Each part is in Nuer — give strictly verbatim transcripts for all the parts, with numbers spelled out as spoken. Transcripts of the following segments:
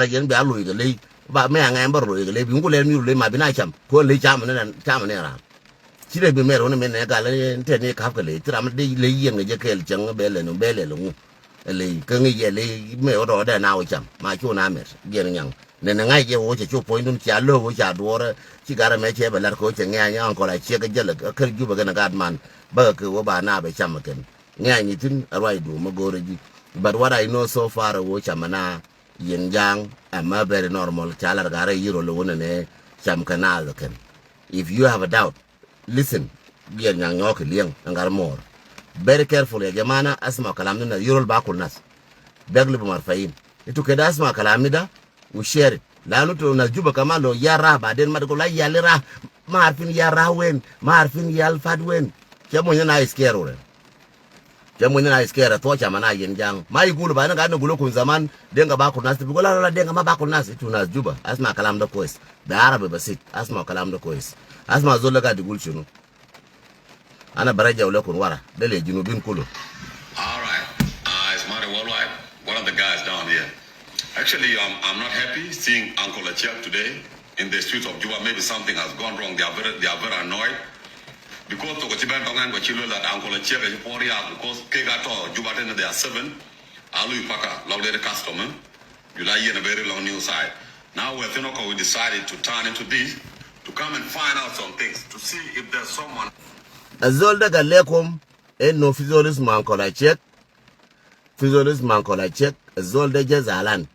Yɛn bia loc kɛ ley ba mɛ aŋɛ bä loc kɛ ley bi ŋu lɛ mi loc ma bi na cam kuɔn ley cam ni cam ni ran. Ci lɛ bi mɛ run mi nɛ gal ni tɛ ni kap kɛ ley ti ram di ley yɛn kɛ jɛ kɛɛl cɛŋ bɛ lɛ nu bɛ lɛ lɛ ŋu. Ley kä ŋic yɛ ley mɛ wä dɔɔdɛ na wä cam ma cu na mɛr yɛn nyaŋ. Nɛn ŋa̱c jɛ wä cɛ cu puɔ̱nydun cia lo̱k wä ca duɔɔrä ci garɛ mɛ cɛ bɛ lar kɛ wä cɛ ŋɛ̈ny ankɔl a ciek kɛ jäl kɛ kär jupɛ kɛn gat man bäkɛ kɛ wä ba na bɛ cam kɛn. Ŋɛ̈ny ithin a ruacdu mɛ go̱o̱rä ji̱. But what I know so far wä cam na Yen ja̱a̱ŋ ɛmɛ very normal ca lar garɛ yiro lo wunɛ nɛ cam kɛ naath kɛn. If you have a doubt, listen. Biɛl nyaŋ nyɔɔk kɛ liɛŋ ɛn gar mɔɔr. Very careful ya jamana, asma kalam ni na yirol ba kul nas. Bɛk li bi marfain. Itu kɛ da asma kalam ni da u share it. Lanu to nas Juba kama lo ya rah baden ma da ko la ya li rah. Ma arfin ya rah wen, ma arfin ya alfad wen. Kɛ mo nyɛ na iskɛr wurɛ. Cɛ muny na iskɛrɛ thuɔ cama na yen jaŋ. Ma igulu ba ni gat ni gulu kun zaman Dinka ba kun nas ti bi gula la Dinka ma ba kun nas itu nas Juba. Asma kalam da kwes. Be Arabi basit. Asma kalam da kwes. Asma zol da gat igul shunu. Ana baraja ule kun wara. Dele junubin kulu. All right. Uh, it's Mari Worldwide, one of the guys down here. Actually, I'm, I'm not happy seeing Uncle Achiak today in the streets of Juba. Maybe something has gone wrong. They are very, they are very annoyed. Because tɔkɔ ci bɛn tɔŋ ɛn kɔ ci luel that Uncle Achiek ɛ ci puɔr yak because kek a tɔ Juba tɛn they are seven. A lui paka lɔk deri custom, eh? Ju la yen a very long new side. Now we're thin ɔkɔ we decided to turn into this to come and find out some things to see if there's someone. Azol da gal lekum inu fi zol ismu Uncle Achiek. Fi zol ismu Uncle Achiek. Azol da ja zalan.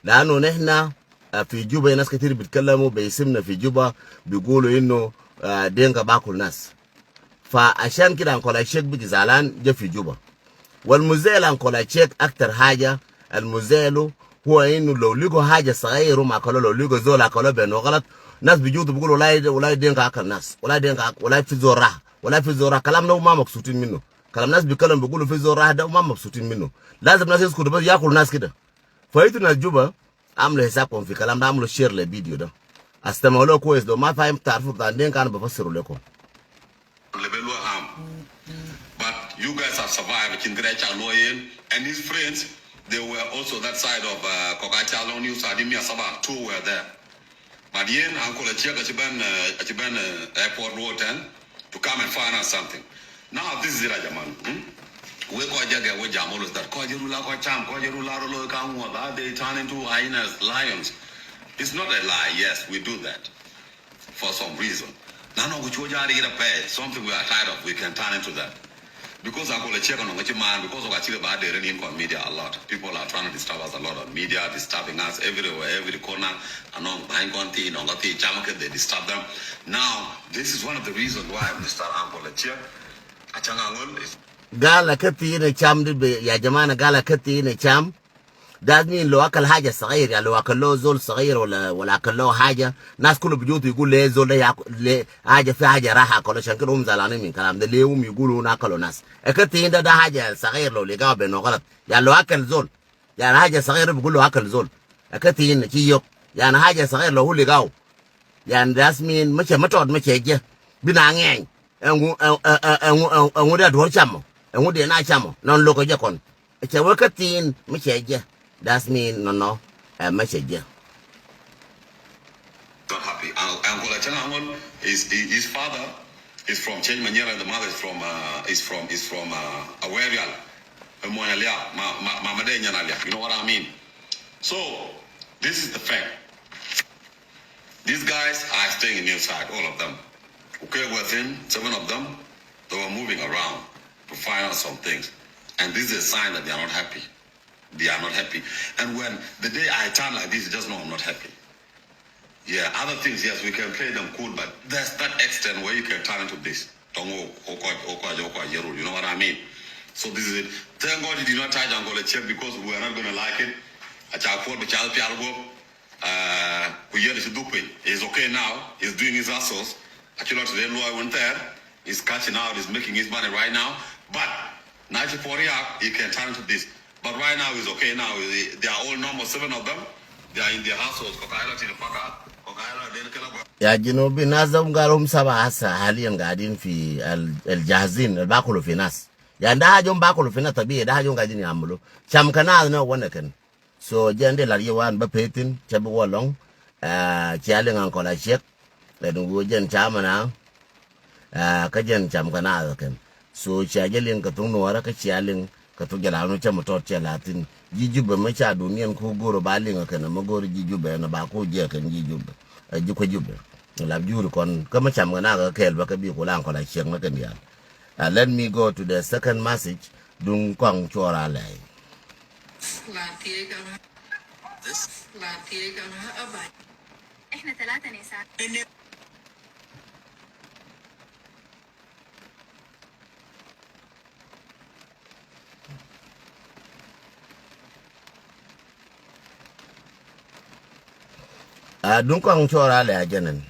Lanu nihna, ah, fi Juba nas katir bitkalamu be isimna fi Juba bigulu inu, ah, Dinka bakul nas. Fa ashan kida Uncle Achiek bigi zalan ja fi Juba. Wal muzil Uncle Achiek aktar haja al muzilu huwa inu lo ligo haja sagayir um akalo, lo ligo zol akalo benu galat, nas bijutu bigulu walai, walai Dinka akal nas, walai Dinka ak-, walai fi zol rah, walai fi zol rah. Kalam da ma maksutin minu. Kalam nas bikalam bigulu fi zol rah da ma maksutin minu. Lazim nas yaskutu bas yakul nas kida. Fa itu nas Juba, amlu hisabkum fi kalam da, amlu share le video da. Astamau lo kwes, lo ma fahim tarfu tan den kan bafasiru lekum. Lebel lo ham. But you guys have survived. Chin kre cha lo yen and his friends, they were also that side of, uh, Kogacha along New Side. Mia Saba, two were there. But yen Uncle Achiek a ci ben, uh, a ci ben, uh, airport road ten to come and find out something. Now this is it, Ajaman. Hmm? We kɔ jɛ gɛ we jam always that kɔ jɛ rula kɔ cham kɔ jɛ rula rolo ka ŋuɔth, that they turn into hyenas, lions. It's not a lie. Yes, we do that for some reason. Nano kuchuo jari ira pɛ, something we are tired of, we can turn into that. Because Uncle Achiek nɔ ŋa ci man, because of Achiek ba dere ni in kɔn media a lot. People are trying to disturb us a lot on media, disturbing us everywhere, every corner. Anong bain kɔn ti nong ti chama ke, they disturb them. Now, this is one of the reasons why Mister Uncle Achiek, Achang Angol is. Gal a kati ne cham di be, ya jamana, gal a kati ne cham. That mean lo akal haja sagir, ya lo akal lo zol sagir wala, wala akal lo haja. Nas kulu bijutu yigul le zol da ya, le haja fi haja raha akalo, shan kida um zalani min kalam da, le um yigulu na akalo nas. Eke tin da, da haja sagir lo liga benu galat. Ya lo akal zol. Ya haja sagir bigulu akal zol. Eke tin ci yok. Ya haja sagir lo hu ligau. Yani, that mean, mi cɛ mi tɔt mi cɛ jɛ. Bi na ŋɛny. Ɛŋu, ɛŋu, ɛŋu, ɛŋu, ɛŋu dee duɔr camɔ. Ɛŋu dee na camɔ. Nɔn lokä jɛ kɔn. Cɛ wä kä thiin mi cɛ jɛ. That mean, nɔnɔ, ɛ mi cɛ jɛ. Not happy. Un-, Uncle Achang Angol is, his father is from Cheny Manyira and the mother is from, uh, is from, is from, uh, Awerial. Ɛ muɔny Aliap, ma, ma, ma, ma dee nyan Aliap. You know what I mean? So, this is the fact. These guys are staying in New Side, all of them. Okay, within seven of them, they were moving around to find out some things. And this is a sign that they are not happy. They are not happy. And when the day I turn like this, just know I'm not happy. Yeah, other things, yes, we can play them cool, but there's that extent where you can turn into this. Tongo, okwa, okwa, okwa, yerul, you know what I mean? So this is it. Thank God you did not touch Uncle Achiek because we are not gonna like it. Acha Paul, Bichal Pialgo, Uh, ku yɛn ci dhuk piny. He's okay now. He's doing his hustles. Actually, today, Luai went there. He's cashing out. He's making his money right now. But na ci puɔr yak, he can turn to this. But right now, he's okay now. He, they are all normal, seven of them. They are in their hustles. Kɔk a ila tin paka. Kɔk a ila den kela gwa. Ya jinubi, nas da um gal um saba hasa haliyan gadin fi al, al jahzin, al bakulu fi nas. Ya da haja um bakulu fi nas tabii, da haja um gadin yamulu. Cam kana na wana kan. So jɛn dee lat yɛ wan bä pee thi̱n cɛ bi wä lɔ̱ŋ. Cia liŋ ankɔl a ciɛk. Lɛt ni wee jɛn cam ɛna. Kä jɛn cam kɛ naath kɛn. So cia jɛ liŋ kɛ thuk nuɔɔrä kä cia liŋ kɛ thuk jɛ la nu cɛ mi tɔt cɛ la thi̱n. Ji̱ Jubɛ mi ca duniɛn ku go̱o̱r ba liŋ kɛn mi go̱o̱r ji̱ Jubɛ ɛn ba ku jɛ kɛn ji̱ Jubɛ. Ji̱ kuɛ Jubɛ. Lap juri kɔn kä mi cam kɛ naath kɛ kɛɛl bä kɛ bi ku la ankɔl a ciɛk mi kɛn diaal. Let me go to the second message. Duŋ kɔaŋ cuɔr a lɛy. A duŋ kɔaŋ cuɔr a lɛy a jɛnɛn.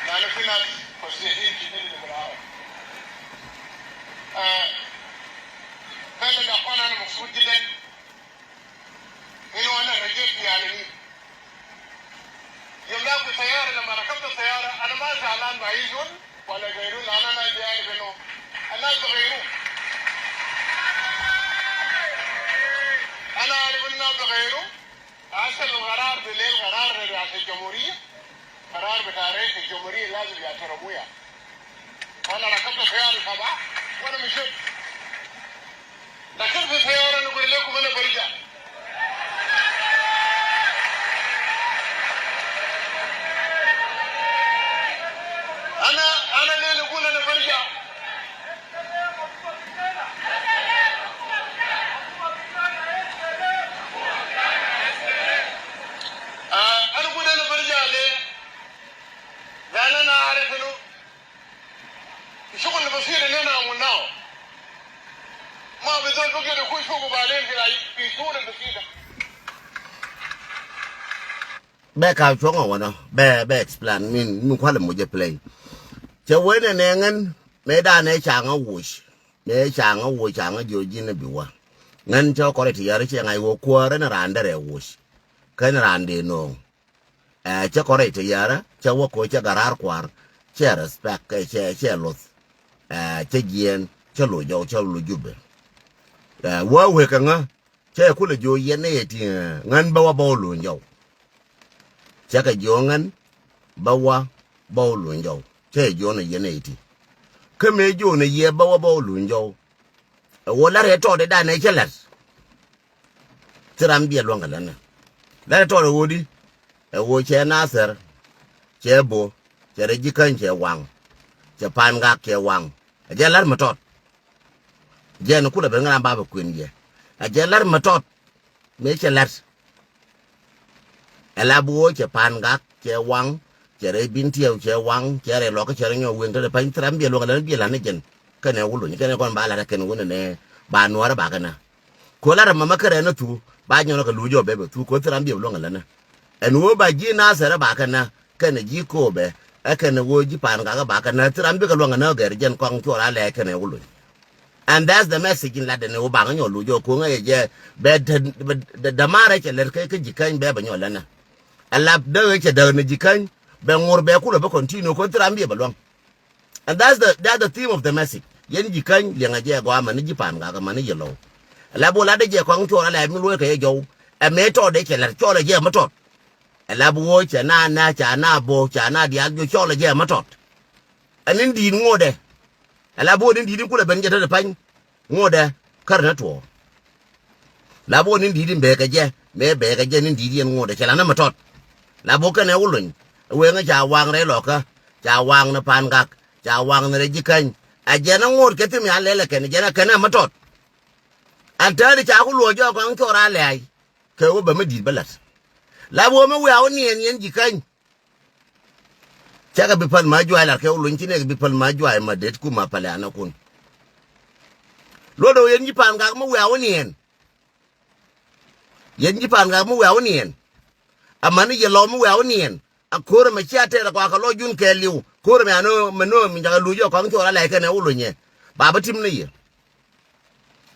لأن في ناس فصيحين كتير في العالم. آه، فعلًا يا أخوان، أنا مبسوط جدًا إنه أنا رجعت في عالمي. يوم ذاك في الطيارة، لما ركبت الطيارة، أنا ما زعلان مع أي زول ولا غيره، لأن أنا عارف إنه الناس بغيروا. أنا عارف إنه الناس بغيروا. أصل القرار بالليل قرار رئاسة الجمهورية، قرار بتاع رئيس الجمهورية لازم يحترموه يعني. وأنا ركبت سيارة سبعة وأنا مشيت. لكن في سيارة نقول لكم أنا برجع. أنا، أنا ليه نقول أنا برجع؟ آه، أنا أقول أنا برجع ليه؟ لأن أنا عارف إنه الشغل البسيط اللي أنا عملناه ما في زول بقدر يخش فوقه بعدين في العي-، في الشغل البسيط ده. Bɛ ka cuɔ̱ŋ ɔ wänä bɛ, bɛ explain min, min kualɛ mucɛ play. Cɛ wen ɛ nɛ ŋän mëë danɛ ca ŋä woc. Mëë ca ŋä woc ca ŋä jiɔ ji̱n ɛ bi wä. Ŋän cɛ kɔrɛ ti yärä cɛ ŋa̱c wä kuäärä ni raan dɛrɛ woc. Kä ni raan dee no̱o̱ŋ. Ɛ cɛ kɔrɛ ti yärä cɛ wä koc cɛ garaar kua̱r. Cɛ respect cɛ, cɛ luth. Ɛ cɛ jiɛɛn cɛ loc jɔw cɛ loc Jubɛ. Ɛ wä wek kɛ ŋä. Cɛ kulɛ jiɔ yɛn ni yɛ ti ŋän bä wä bä wä luny jɔw. Cɛ kɛ jiɔ ŋän bä wä bä wä luny jɔw. Cɛ jiɔ ni yɛn ni yɛ ti. Kä mëë jiɔ ni yɛ bä wä bä wä luny jɔw. Ɛ wä lar yɛ tɔɔt i̱ danɛ cɛ la̱t. Thil ram biɛ luäŋ kɛ länä. Lar yɛ tɔɔt ɛ wä di. Ɛ wä cɛ Nathɛr. Cɛ Bo. Cɛ rɛ ji̱ käny cɛ waŋ. Cɛ Pan Gak cɛ waŋ. Ɛ jɛ lar mi tɔt. Jɛn kulɛ ben ŋäran bapɛ kuën jɛ. A jɛ lar mi tɔt. Mëë cɛ lar. Ɛ la bi woo cɛ Pan Gak cɛ waŋ. Cɛ rɛy Bin Tiɛw cɛ waŋ. Cɛ rɛy Lɔkä cɛ rɛy Nyɔk Weŋ te rɛ pa̱ny thil ram biɛ luɔ̱ŋ ɛ län biɛ la̱t ni jɛn. Kɛnɛ wä luny kɛnɛ kɔn ba la̱t ɛ kɛn wä nɛnɛ ba nuɔrä ba kɛn na. Ko lar ɛ mama kärɛ ni thu ba nyɔnɔ kɛ luc jɔ bɛ bɛ thu ko thil ram biɛ luɔ̱ŋ ɛ län na. Ɛn wä ba ji̱ Nathɛr ɛ ba kɛn na. Kɛnɛ ji̱ Koopɛ ɛ kɛnɛ ɣöö ji̱ Pan Gak ɛ ba kɛn na thil ram bikɛ luäŋ ɛ nä gɛr jɛn kɔaŋ cuɔr a lɛ kɛnɛ wä luny. And that's the message in latdɛ ni wä baŋ nyɔl wä jɔk ko̱ŋ ɛ jɛ bɛ dämaarɛ cɛ lɛr kä ji̱ käny bɛ bɛ nyɔl lɛnɛ. Ɛ lap däk ɛ cɛ däk ni ji̱ käny bɛ ŋor bɛ kulɛ bä continue ko̱ thil ram biɛ bɛ luäŋ. And that's the, that's the theme of the message. Yɛn ji̱ käny liɛŋɛ jɛ gɔaa mani ji̱ Pan Gak mani yɛ lɔw. Ɛ lap wä latdɛ jɛ kɔaŋ cuɔr a lɛ mi luɔ̱c kɛ jɛ jɔw. Ɛ mëë tɔɔt dee cɛ lɛr cɔɔlɛ jɛ mi tɔt. Ɛ la bi wä cɛ na na ca na bo ca na diaal jiɔ cɔl ɛ jɛ mɛ tɔt. Ɛ ni̱n di̱i̱t ŋotdɛ. Ɛ la bi wä ni̱n di̱i̱t in kulɛ ben jɛ tetdɛ pa̱ny. Ŋotdɛ kär ni tuɔɔ. La bi wä ni̱n di̱i̱t in bekɛ jɛ mëë bekɛ jɛ ni̱n di̱i̱t yɛn ŋotdɛ cɛ la ni mɛ tɔt. La bi wä kɛnɛ wä lony. Ɛ wee ŋä ca waŋ rɛy Lɔkä ca waŋ ni Pan Gak ca waŋ ni rɛy ji̱ käny. Ɛ jɛn ɛ ŋot kɛ thim ya lɛl ɛ kɛn jɛn ɛ kɛn ɛ mɛ tɔt. Ɛn tääri ca ku luɔc jɔɔk kɔn cuɔr a lɛ̈ɛ̈c. Kɛ wä bɛ mi di̱i̱t bä la̱t. La wä mi wiaa wä niɛn yɛn ji̱ käny. Cakɛ bi päl ma juac lar kɛ wä luny ci nɛk bi päl ma juac ma det ku ma pɛlɛ anakun. Luɔt dɔw yɛn ji̱ Pan Gak mi wiaa wä niɛn. Yɛn ji̱ Pan Gak mi wiaa wä niɛn. Amäni yɛ lɔw mi wiaa wä niɛn. A ko̱rɛ mɛ cia tɛɛr a kɔakɛ lɔ jun kɛɛliw ko̱rɛ mɛ anö mɛ nö mi jakɛ luc ɔ kɔaŋ cuɔr a lɛc kɛnɛ wä lunyɛ. Ba bä tim ni yɛ.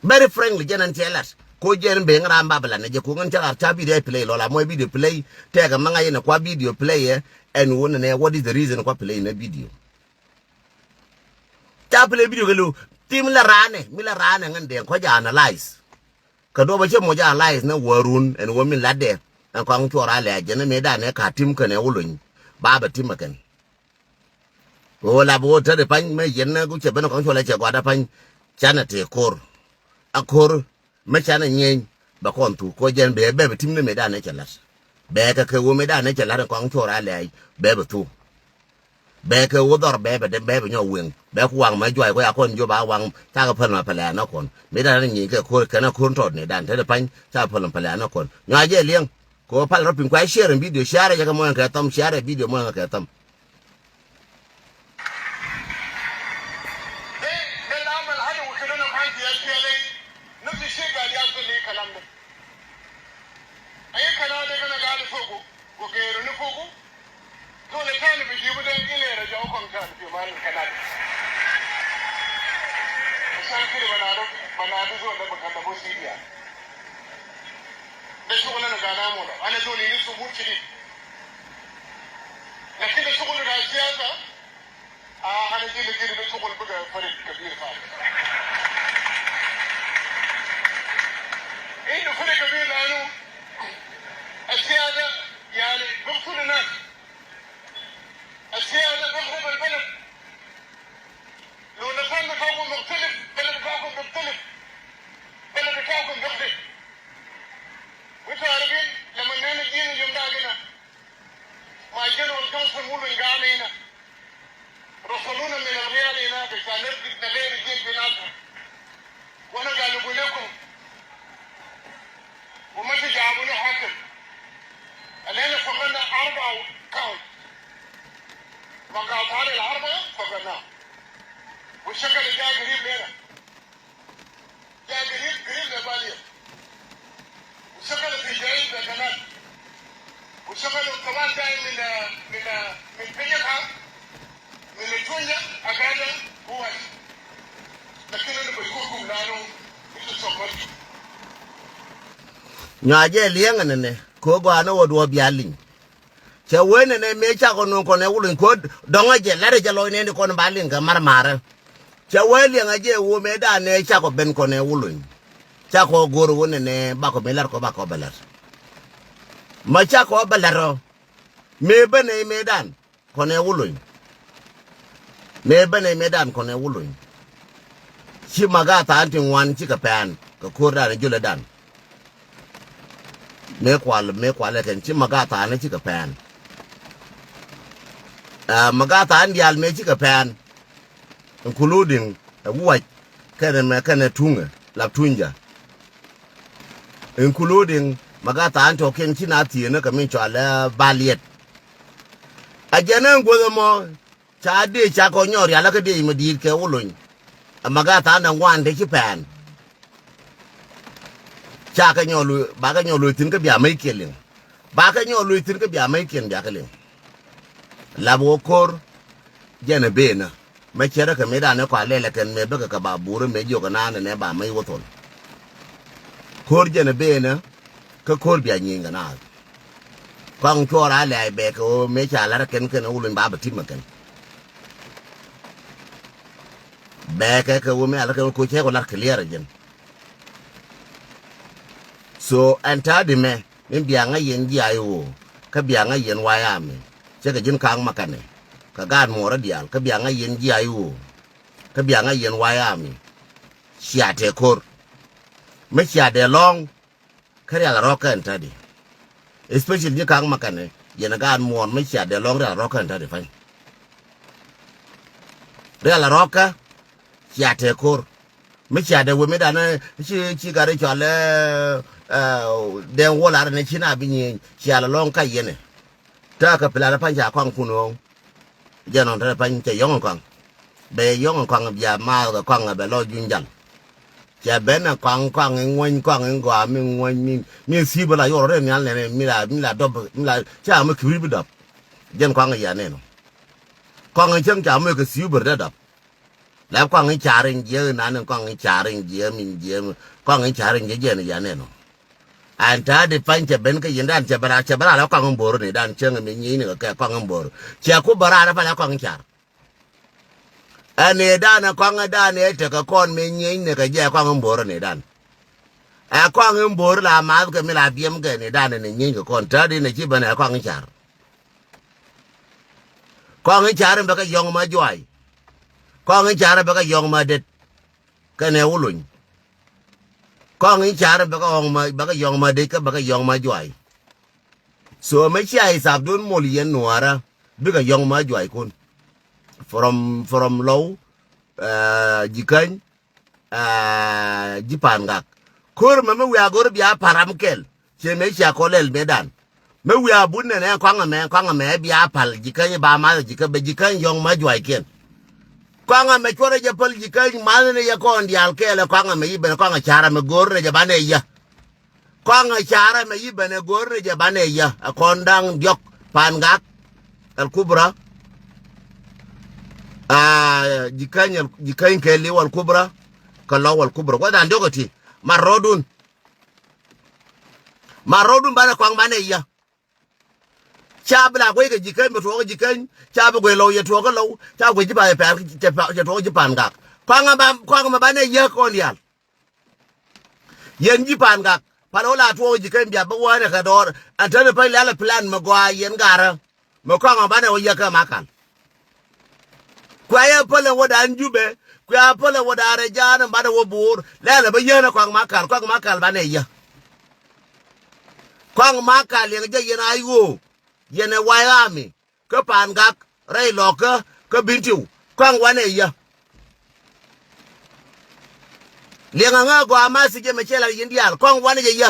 Very frankly jɛn ɛn tiɛ lat. Ko jɛn ben ram Babilɔn ni jɛ ko ŋän cɛ ɣar ca video play lɔ la mɔ video play. Tɛkɛ maŋa yɛn kua video play ɛ. Ɛn wun ni nɛ, what is the reason kua play ni video? Ca play video kɛ lo tim la ranɛ, mi la ranɛ ŋän dɛn kɔ ja analyze. Kɛ duɔpɛ cɛ mɔ ja analyze ni wärun ɛn wä min la dɛ. Ɛn kɔaŋ cuɔr a lɛ a jɛn ni mëë dan ni ka tim kɛn ɛ wä lony. Ba bɛ tim ɛ kɛn. Ɣöö lap ɣöö tätdɛ pa̱ny mä yɛn ku cɛ ben kɔŋ cuɔl ɛ cɛ gɔatdä pa̱ny. Canɛ tëë ko̱r. A ko̱r mä canɛ nyieny bɛ kɔn thuk kɔ jɛn bɛ bɛ bɛ tim ni mëëdan ɛ cɛ la̱t. Bɛ kɛ kɛ ɣöö mëëdan ɛ cɛ la̱t in kɔŋ cuɔr a lɛɛc bɛ bɛ thuk. Bɛ kɛ ɣöö dhɔr bɛ bɛ dee bɛ bɛ nyɔk weŋ bɛ ku waŋ mä juac kɔ ya kɔn jiöp a waŋ cakɛ päl ma pɛlɛ anä kɔn. Mëëdan ɛ nyieny kɛ ko̱r kɛn a ko̱r tɔt ni dan tätdɛ pa̱ny cakɛ päl ma pɛlɛ anä kɔn nyɔa jɛ liɛŋ. Kɛ ɣöö pal rɔ piŋ kua share in video, share jɛ kɛ mɔnyɛ kɛ thɔm, share video mɔnyɛ kɛ thɔm. Dee, dee la amal haja wa kede na kan fi S P L A. Nafsi shi gaid yagfil li kalam de. Ay kanal de kana gaid fogu, wa gairu ni fogu. Zol tani bi jibu de ile raja ukon kan fi mal kanal. Ashan kede banado, banado zol de bakan da bo sidiya. De shugul ana gana mola. Ana zol ini subut shadid. Lakin de shugul bita siyasa, Ah, أنا جيلي، جيلي ده شغل بقى فرق كبير خالص. إنه فرق كبير لأنه السياسة يعني بيقتل الناس. السياسة بيخرب البلد. لو النظام بتاعكم مختلف، بلد بتاعكم بيختلف. بلد بتاعكم بيختلف. وانتوا عارفين لما نحن جينا يوم ده هنا، مع جنرال جونسون مولو قاعد هنا. رسلونا من الرياض هناك عشان نلقي، نلاقي رجال بناتنا. وأنا قاعد أقول لكم، وما تجعلوني حاكم. الليلة فقدنا أربعة كاونت. مقاطعات الأربعة فقدناها. والشكل الجاي قريب لنا. جاي قريب، قريب لباليا. وشغل في جاي بكنات. وشغل كمان جاي من، من، من بنيا، من الدنيا، أكاد هو. لكن أنا بشكركم لأنه أنتوا صبرتوا. Nyɔa jɛ liɛŋ ɛnɛnɛ, kɛ ɣöö gɔaa ni ɣöö duɔ̱ɔ̱p bia liŋ. Cɛ wee nɛnɛ mëë cakɔ nööŋ kɔn ɛ Wuluny, kɛ ɣöö dɔ̱ŋä jɛ, la̱rä jɛ lɔc nɛɛni kɔn ba liŋ kɛ marmarä. Cɛ wee liɛŋä jɛ ɣöö mëëdan ɛ cakɔ ben kɔn ɛ Wuluny. Cakɔ go̱r ɣöö nɛnɛ bakɔ mëë la̱rkɔ bakɔ bɛ la̱r. Ma cakɔ bɛ la̱r ɔ. Mëë ben ɛ mëëdan kɔn ɛ Wuluny. Mëë ben ɛ mëëdan kɔn ɛ Wuluny. Ci Magathan ti ŋuan cikɛ pɛn kɛ ko̱rdan ɛ jölɛdan. Mëë kual, mëë kual ɛ kɛn ci Magathan cikɛ pɛn. Ɛ, Magathan diaal mëë cikɛ pɛn. Including ɛ Wuac kɛnɛ mɛ kɛnɛ Tuŋɛ, Lap Tuŋja. Including Magathan tɔ̱kiɛn ci na thieenä kɛ min cɔal ɛ Baliɛt. A jɛn ɛn guäth ɛmɔ, ca dee cakɔ nyɔk rial kä dee mi di̱i̱t kɛ Wuluny. Ɛ Magathan ɛ ŋuan te ci pɛn. Cakɛ nyɔk lo̱c, bakɛ nyɔk lo̱c thi̱n kä bia mec kiɛn liŋ. Bakɛ nyɔk lo̱c thi̱n kä bia mec kiɛn biakɛ liŋ. Lap ɣöö ko̱r jɛn ɛ benä. Mɛ cärä kɛ mëëdan ɛ kɔa lɛl ɛ kɛn mëë bäkɛ kɛ ba burä mëë jiök ɛ naan ɛ nɛ ba mec wä thol. Ko̱r jɛn ɛ benä. Kä ko̱r bia nyieny kɛ naath. Kɔaŋ cuɔɔr a lɛ̈ɛ̈c bɛɛkɛ ɣöö mëë ca la̱r kɛn kɛn ɛ Wuluny ba bɛ ti̱mɛ kɛn. Bɛɛkɛ kɛ ɣöö mëë a la̱r kɛn ɣöö cɛ kɔ la̱r clear ɛ jɛn. So ɛn ta̱a̱ di mɛ min bia ŋa̱c yɛn ji̱ a i̱ ɣöö kä bia ŋa̱c yɛn way ami. Cɛ kɛ ji̱n ka̱a̱ŋ ma kanɛ kɛ gaat muɔɔrä diaal kä bia ŋa̱c yɛn ji̱ a i̱ ɣöö kä bia ŋa̱c yɛn way ami. Cia tëë ko̱r mi cia dee lɔ̱ŋ. Kä rial a rɔ̱kä ɛn tätdi. Especially ji̱ ka̱a̱ŋ ma kanɛ yɛn a gaat muɔɔr mi cia dee lɔ̱ŋ rial a rɔ̱kä ɛn tätdi pa̱ny. Rial a rɔ̱kä cia tëë ko̱r. Mi cia dee wee mi danɛ ci, ci gat i̱ cɔal ɛ, ɛ, dee wol arɛ ni ci na bi nyieny cia lɛ lɔ̱ŋ ka yɛnɛ. Tääkä plan pa̱ny ca kɔaŋ kun ɣöö. Jɛn ɣän te pa̱ny cɛ yɔ̱ŋ in kɔaŋ. Bɛ yɔ̱ŋ in kɔaŋ bia maath kɛ kɔaŋ bɛ lɔ juny jal. Cɛ ben in kɔaŋ, kɔaŋ in ŋuäny, kɔaŋ in gɔaa mi ŋuäny mi, mi thi̱i̱p la yuɔr rɛn nhial nɛn mi la, mi la dɔp, mi la ca mi ki̱wi̱ bi dɔp. Jɛn kɔaŋ in yia nɛn ɔ. Kɔaŋ in cäŋ ca mi kɛ thi̱i̱p bi rɛ dɔp. Lɛp kɔaŋ in car in jiɛ in nan in kɔaŋ in car in jiɛ min jiɛ min kɔaŋ in car in jiɛ jiɛ ni yan ɛnɔ. An ta̱a̱ di pany cɛ ben kä yindan cɛ bɛ ra cɛ bɛ ra lɛ kɔaŋ in bo̱o̱r ni dan cäŋ mi nyiey ni kɛ kɔaŋ in bo̱o̱r. Cɛ ku bɛ ra rɛ pa lɛ kɔaŋ in car. Ɛ ni dan ɛ kɔaŋ in dan ɛ tekɛ kɔn mi nyiey ni kɛ jɛ kɔaŋ in bo̱o̱r ni dan. Ɛ kɔaŋ in bo̱o̱r la math kɛ mi la biɛm kɛ ni dan ni nyiey kɛ kɔn ta̱a̱ di ni ci ben ɛ kɔaŋ in car. Kɔaŋ in car in bɛ kɛ yɔŋ ma juay. Kɔaŋ in car in bɛ kɛ yɔŋ ma det. Kɛnɛ wuluny. Kɔaŋ in car in bɛ kɛ yɔŋ ma bɛ kɛ yɔŋ ma det kä bɛ kɛ yɔŋ ma juay. So mɛ cia isabdun mol yɛn nuɔɔrä bikɛ yɔŋ ma juay kun. From from low, eh, jikäny, eh, ji̱ pa̱a̱n gak. Ko̱r mɛ mi wiaa go̱r bia pa̱ram kɛl. Ciɛ mëë cia kɔ lɛl mëë dan. Mi wiaa but nɛnɛ kɔaŋ ɛmɛ kɔaŋ ɛmɛ bia pal ji̱ käny ba math ji̱ kä bɛ ji̱ käny yɔ̱ŋ ma juaykiɛn. Kɔaŋ ɛmɛ cuɔrɛ jɛ päl ji̱ käny math ni yɛ kɔn diaal kɛɛl ɛ kɔaŋ ɛmɛ i̱ ben kɔaŋ ɛ ca̱r ɛmɛ go̱o̱r ni jɛ banɛ yä. Kɔaŋ ɛ ca̱r ɛmɛ i̱ ben ɛ go̱o̱r ni jɛ banɛ yä ɛ kɔn da̱ŋ diɔ̱k pa̱a̱n gak. Al kubra. Aa ji̱ käny ji̱ käny kɛɛl i̱ wal kubra. Kɛ lɔ wal kubra gua̱th da̱ŋ diɔ̱k ɛ ti mat rɔɔdun. Ma rɔɔdun banɛ kɔaŋ banɛ yä. Ca bi la guey kɛ ji̱ käny bɛ tuɔɔk ji̱ käny ca bi guey lɔw yɛ tuɔɔk lɔw ca guey ji̱ pa̱a̱n pɛr cɛ tuɔɔk ji̱ pa̱a̱n gak. Kɔaŋ ba kɔaŋ ma banɛ yä kɔn diaal. Yɛn ji̱ pa̱a̱n gak pal wä la tuɔɔk ji̱ käny bia bä wänɛ kɛ dɔɔr. Ɛn tɛn pɛny lɛl plan mɛ gɔaa yɛn garä. Mɛ kɔaŋ banɛ wä yä kɛ makal. Kuɛ yɛ pälɛ wä dan Jubɛ kuɛ pälɛ wä dan rɛ jaanɛ banɛ wä buur lɛlɛ bä yänɛ kɔaŋ makal kɔaŋ makal banɛ yä. Kɔaŋ makal yɛn jɛ yɛn a i̱ ɣöö yɛn ɛ way ami kä pa̱a̱n gak rɛy lɔkä kä bintiw kɔaŋ wanɛ yä. Liɛŋ aŋä gɔaa ma thi̱c ɛmɛ cɛ la yɛn diaal kɔaŋ wanɛ jɛ yä.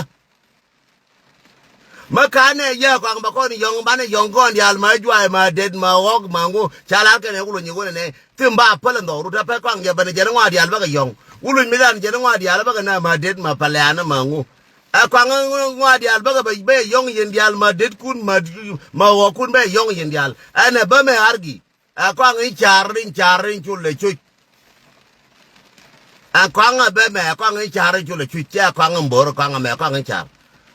Mä ka̱n ɛ yä kɔaŋ bɛ kɔn yɔ̱ŋ banɛ yɔ̱ŋ kɔn diaal ma juaay ma det ma ɣɔk ma ŋu ca lar kɛn ɛ wuluny i̱ wunɛ nɛ. Thim ba päl ɛn dhɔk rut ɛ pɛt kɔaŋ jɛ bɛn jɛn ŋɔa diaal bäkɛ yɔ̱ŋ wuluny mi dhan jɛn ŋɔa diaal bäkɛ nɛ ma det ma pɛlɛ̈n ma ŋu. Ɛ kɔaŋ ŋɔa diaal bäkɛ bɛ yɔ̱ŋ yɛn diaal ma detkun ma ɣɔkun bɛ yɔ̱ŋ yɛn diaal ɛn ɛ bä mɛ argi. Ɛ kɔaŋ in car in car in cul ɛ cuc. Ɛ kɔaŋ ɛ bɛ mɛ ɛ kɔaŋ in car in cul ɛ cuc cɛ ɛ kɔaŋ in bo̱r ɛ kɔaŋ ɛ mɛ ɛ kɔaŋ in car.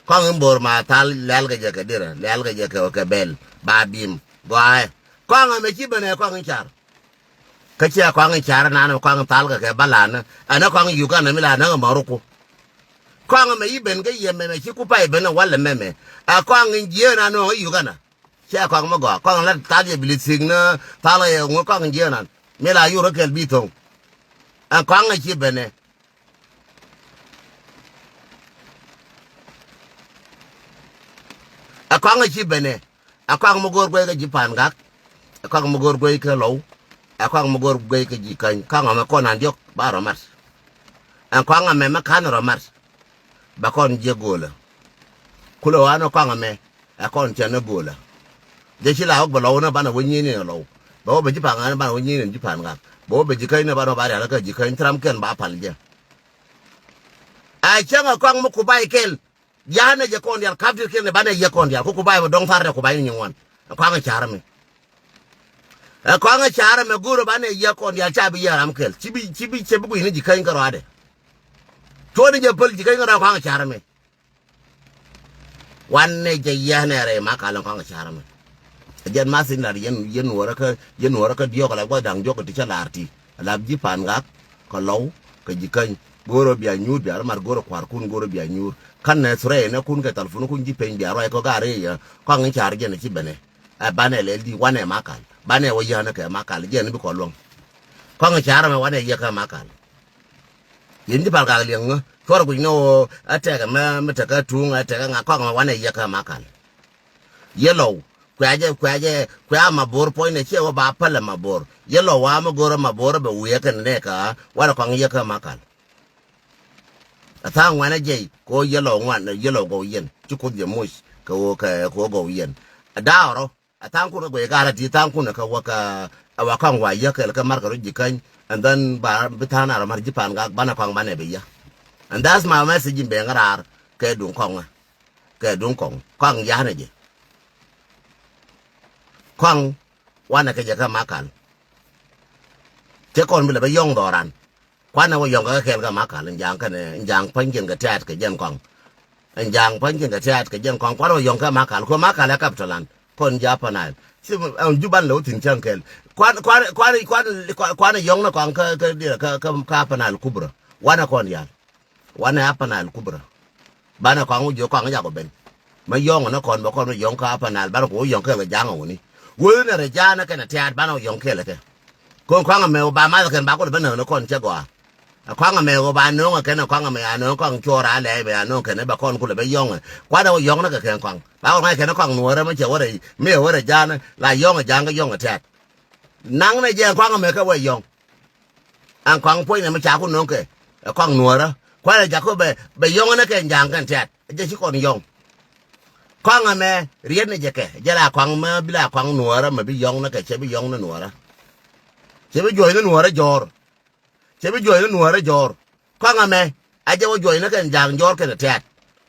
Kɔaŋ in bo̱r ma thal lɛl kɛ jɛ kɛ dirɛ lɛl kɛ jɛ kɛ kɛ bɛl ba bim gɔaaɛ. Kɔaŋ ɛ mɛ ci ben ɛ kɔaŋ in car. Kä ciɛ kɔaŋ in car nan kɔaŋ in thal kɛ kɛ balan ɛn ɛ kɔaŋ in Uganda mi la näk ɛ mɔruku. Kɔaŋ ɛmɛ i̱ ben kä yɛ mɛmɛ ci ku pay ben ɛ walɛ mɛmɛ. Ɛ kɔaŋ in jieen an nööŋ ɛ Uganda. Ciɛ kɔaŋ mɛ gɔaa kɔaŋ la thal yɛ bili thik ni thal kɛ yɛ ŋuɔ̱t kɔaŋ in jieen an mi la yur ɛ kɛl bi thoŋ. Ɛ kɔaŋ ɛ ci ben ɛ. Ɛ kɔaŋ ɛ ci ben ɛ. Ɛ kɔaŋ mi go̱o̱r guey kä ji̱ pa̱a̱n gak. Ɛ kɔaŋ mi go̱o̱r guey kä lɔw. Ɛ kɔaŋ mi go̱o̱r guey kä ji̱ käny kɔaŋ ɛmɛ kɔn an diɔ̱k ba rɔ mat. Ɛ kɔaŋ ɛmɛ mi ka̱n rɔ mat. Bɛ kɔn jiɛ go̱o̱lä. Kulɛ ɣɔaa ni kɔaŋ ɛmɛ ɛ kɔn cɛ ni go̱o̱lä. Jɛ ci la wä bɛ lɔw ni banɛ wä nyieni ni lɔw. Bɛ wä bɛ ji̱ pa̱a̱n gak ni banɛ wä nyieni ni ji̱ pa̱a̱n gak. Bɛ wä bɛ ji̱ käny ni banɛ wä ba rial kä ji̱ käny thram kɛn ba pal jɛ. Ɛ cäŋ ɛ kɔaŋ mi ku bay kɛl. Yanɛ jɛ kɔn dial kap dir kɛn banɛ yɛ kɔn dial ku ku bay bɛ dɔŋ thar dɛ ku bay ni nyin wan. Ɛ kɔaŋ ɛ car ɛmɛ. Ɛ kɔaŋ ɛ car ɛmɛ go̱o̱rä banɛ yɛ kɔn dial ca bi yɛ ram kɛl ci bi ci bi cɛ bi gui̱ni ji̱ käny kärɔadɛ. Cuɔni jɛ päl ji̱ käny kärɔa kɔaŋ ɛ car ɛmɛ. Wanɛ jɛ yɛnɛ rɛy ma kalɛ kɔaŋ ɛ car ɛmɛ. Ɛ jɛn ma thin lar yɛn yɛn nuɔrä kä yɛn nuɔrä kä diɔk la gua̱th da̱ŋ diɔk ti cä lar ti. Lap ji̱ pa̱a̱n gak kɛ lɔw kɛ ji̱ käny. Go̱o̱rä bia nyuur bia rɔ mat go̱o̱rä kua̱rkun go̱o̱rä bia nyuur. Kän nɛ thurɛ nɛ kun kɛ thalfunukun ji̱ peny bia ruac kɔ gaar i̱ yɛ kɔaŋ in car jɛn ɛ ci bɛnɛ. Ɛ banɛ lɛl di wanɛ makal banɛ wä yänä kɛ makal jɛn bi kɔ luäŋ. Kɔaŋ in car mɛ wanɛ yɛ kɛ makal. Yɛn ji̱ pa̱a̱n gak liɛŋ ŋä cuɔr guic ni ɣöö ɛ tɛkɛ mɛ mi tekɛ tuŋ ɛ tɛkɛ ŋa kɔaŋ mɛ wanɛ yɛ kɛ makal. Yellow kuɛ jɛ kuɛ jɛ kuɛ a Mabor puɔ̱nynɛ ciɛ wä ba pälɛ Mabor. Yellow wa mi go̱rä Mabor bɛ wiee kɛn nɛ kä wanɛ kɔaŋ yɛ kä makal. Ɛ tha̱a̱ŋ ŋuɛnɛ jɛy kɛ ɣöö yellow ŋuan yellow gɔw yɛn ci Kuoth jɛ moc kɛ ɣöö kɛ kɛ ɣöö gɔw yɛn. Ɛ da̱a̱ rɔ ɛ tha̱a̱ŋ kun ɛ guɛy ga̱rä ti tha̱a̱ŋ kun ɛ kɛ wä kɛ ɛ wa kɔaŋ wa yä kɛl kɛ mar kɛ rɔ ji̱ käny. And then ba bi tha̱a̱ŋ na rɔ mar ji̱ pa̱a̱n gak banɛ kɔaŋ banɛ bɛ yä. And that's my message in bɛŋ raar kɛ duŋ kɔaŋ ɛ. Kɛ duŋ kɔŋ kɔaŋ yanɛ jɛ. Kɔaŋ wanɛ kɛ jɛ kä makal. Cɛ kɔn bi lɛ bɛ yɔ̱ŋ dhɔran. Kuanɛ wä yɔ̱ŋ kɛ kɛɛl kɛ Makal, in ja̱a̱ŋ kɛnɛ, in ja̱a̱ŋ pa̱ny kiɛn kɛ tɛ̈t kɛ jɛn kɔaŋ. In ja̱a̱ŋ pa̱ny kiɛn kɛ tɛ̈t kɛ jɛn kɔaŋ, kuanɛ wä yɔ̱ŋ kɛ Makal, kɛ Makal ɛ capital land. Kɔn ja̱ Upper Nile. Ci, ɛn Juban lɛ wä thi̱n cäŋ kɛɛl. Kuan, kuan, kuan, kuan, kuan, kuanɛ yɔ̱ŋ ni kɔaŋ kä, kä, kä, kä, kä Upper Nile Kubra. Wanɛ kɔn yal. Wanɛ Upper Nile Kubra. Banɛ kɔaŋ wä jiök kɔaŋ jakɔ ben. Mɛ yɔ̱ŋ ni kɔn bɛ kɔn wä yɔ̱ŋ kä Upper Nile, banɛ kɔ wä yɔ̱ŋ kɛɛl kɛ ja̱a̱ŋ wä ni. Wee nɛ rɛ ja̱a̱n ni kɛnɛ tɛ̈t banɛ wä yɔ̱ŋ kɛɛl kɛ. Kɔn kɔaŋ ɛmɛ wä ba math kɛn ba kulɛ bä nööŋ ni kɔn cɛ gɔaa. Ɛ kɔaŋ ɛmɛ wä ba nööŋ kɛn ɛ kɔaŋ ɛmɛ a nööŋ kɔaŋ cuɔr a lɛɛc bɛ a nööŋ kɛn ɛ bɛ kɔn kulɛ bɛ yɔ̱ŋ ɛ. Kuat ɛ wä yɔ̱ŋ ni kɛ kɛn kɔaŋ. Ba wä ŋa̱c kɛn ɛ kɔaŋ nuɔ̱ɔ̱rä mɛ cɛ wä rɛ, mi ɛ wä rɛ ja̱a̱n la yɔ̱ŋ ɛ ja̱a̱ŋ kɛ yɔ̱ŋ ɛ tɛ̈t. Naŋ nɛ jɛ ɛ kɔaŋ ɛmɛ kɛ wä yɔ̱ŋ. Ɛn kɔaŋ puɔ̱nynɛ mi ca ku nöŋ kɛ, ɛ kɔaŋ nuɔ̱ɔ̱rä. Kualɛ jakä bɛ, bɛ yɔ̱ŋ ni kɛ ja̱a̱ŋ kɛn tɛ̈t. Jɛ ci kɔn yɔ̱ŋ. Kɔaŋ ɛmɛ, riet ni jɛ kɛ. Jɛ la kɔaŋ mɛ bi la kɔaŋ nuɔ̱ɔ̱rä, mɛ bi yɔ̱ŋ ni kɛ, cɛ bi yɔ̱ŋ ni nuɔ̱ɔ̱rä. Cɛ bi juɔ̱c ni nuɔ̱ɔ̱rä jɔ̱ɔ̱r. Cɛ bi juɔ̱c ni nuɔ̱ɔ̱rä jɔ̱ɔ̱r. Kɔaŋ ɛmɛ, a jɛ wä juɔ̱c ni kɛn ja̱a̱ŋ jɔ̱ɔ̱r kɛn tɛ̈t.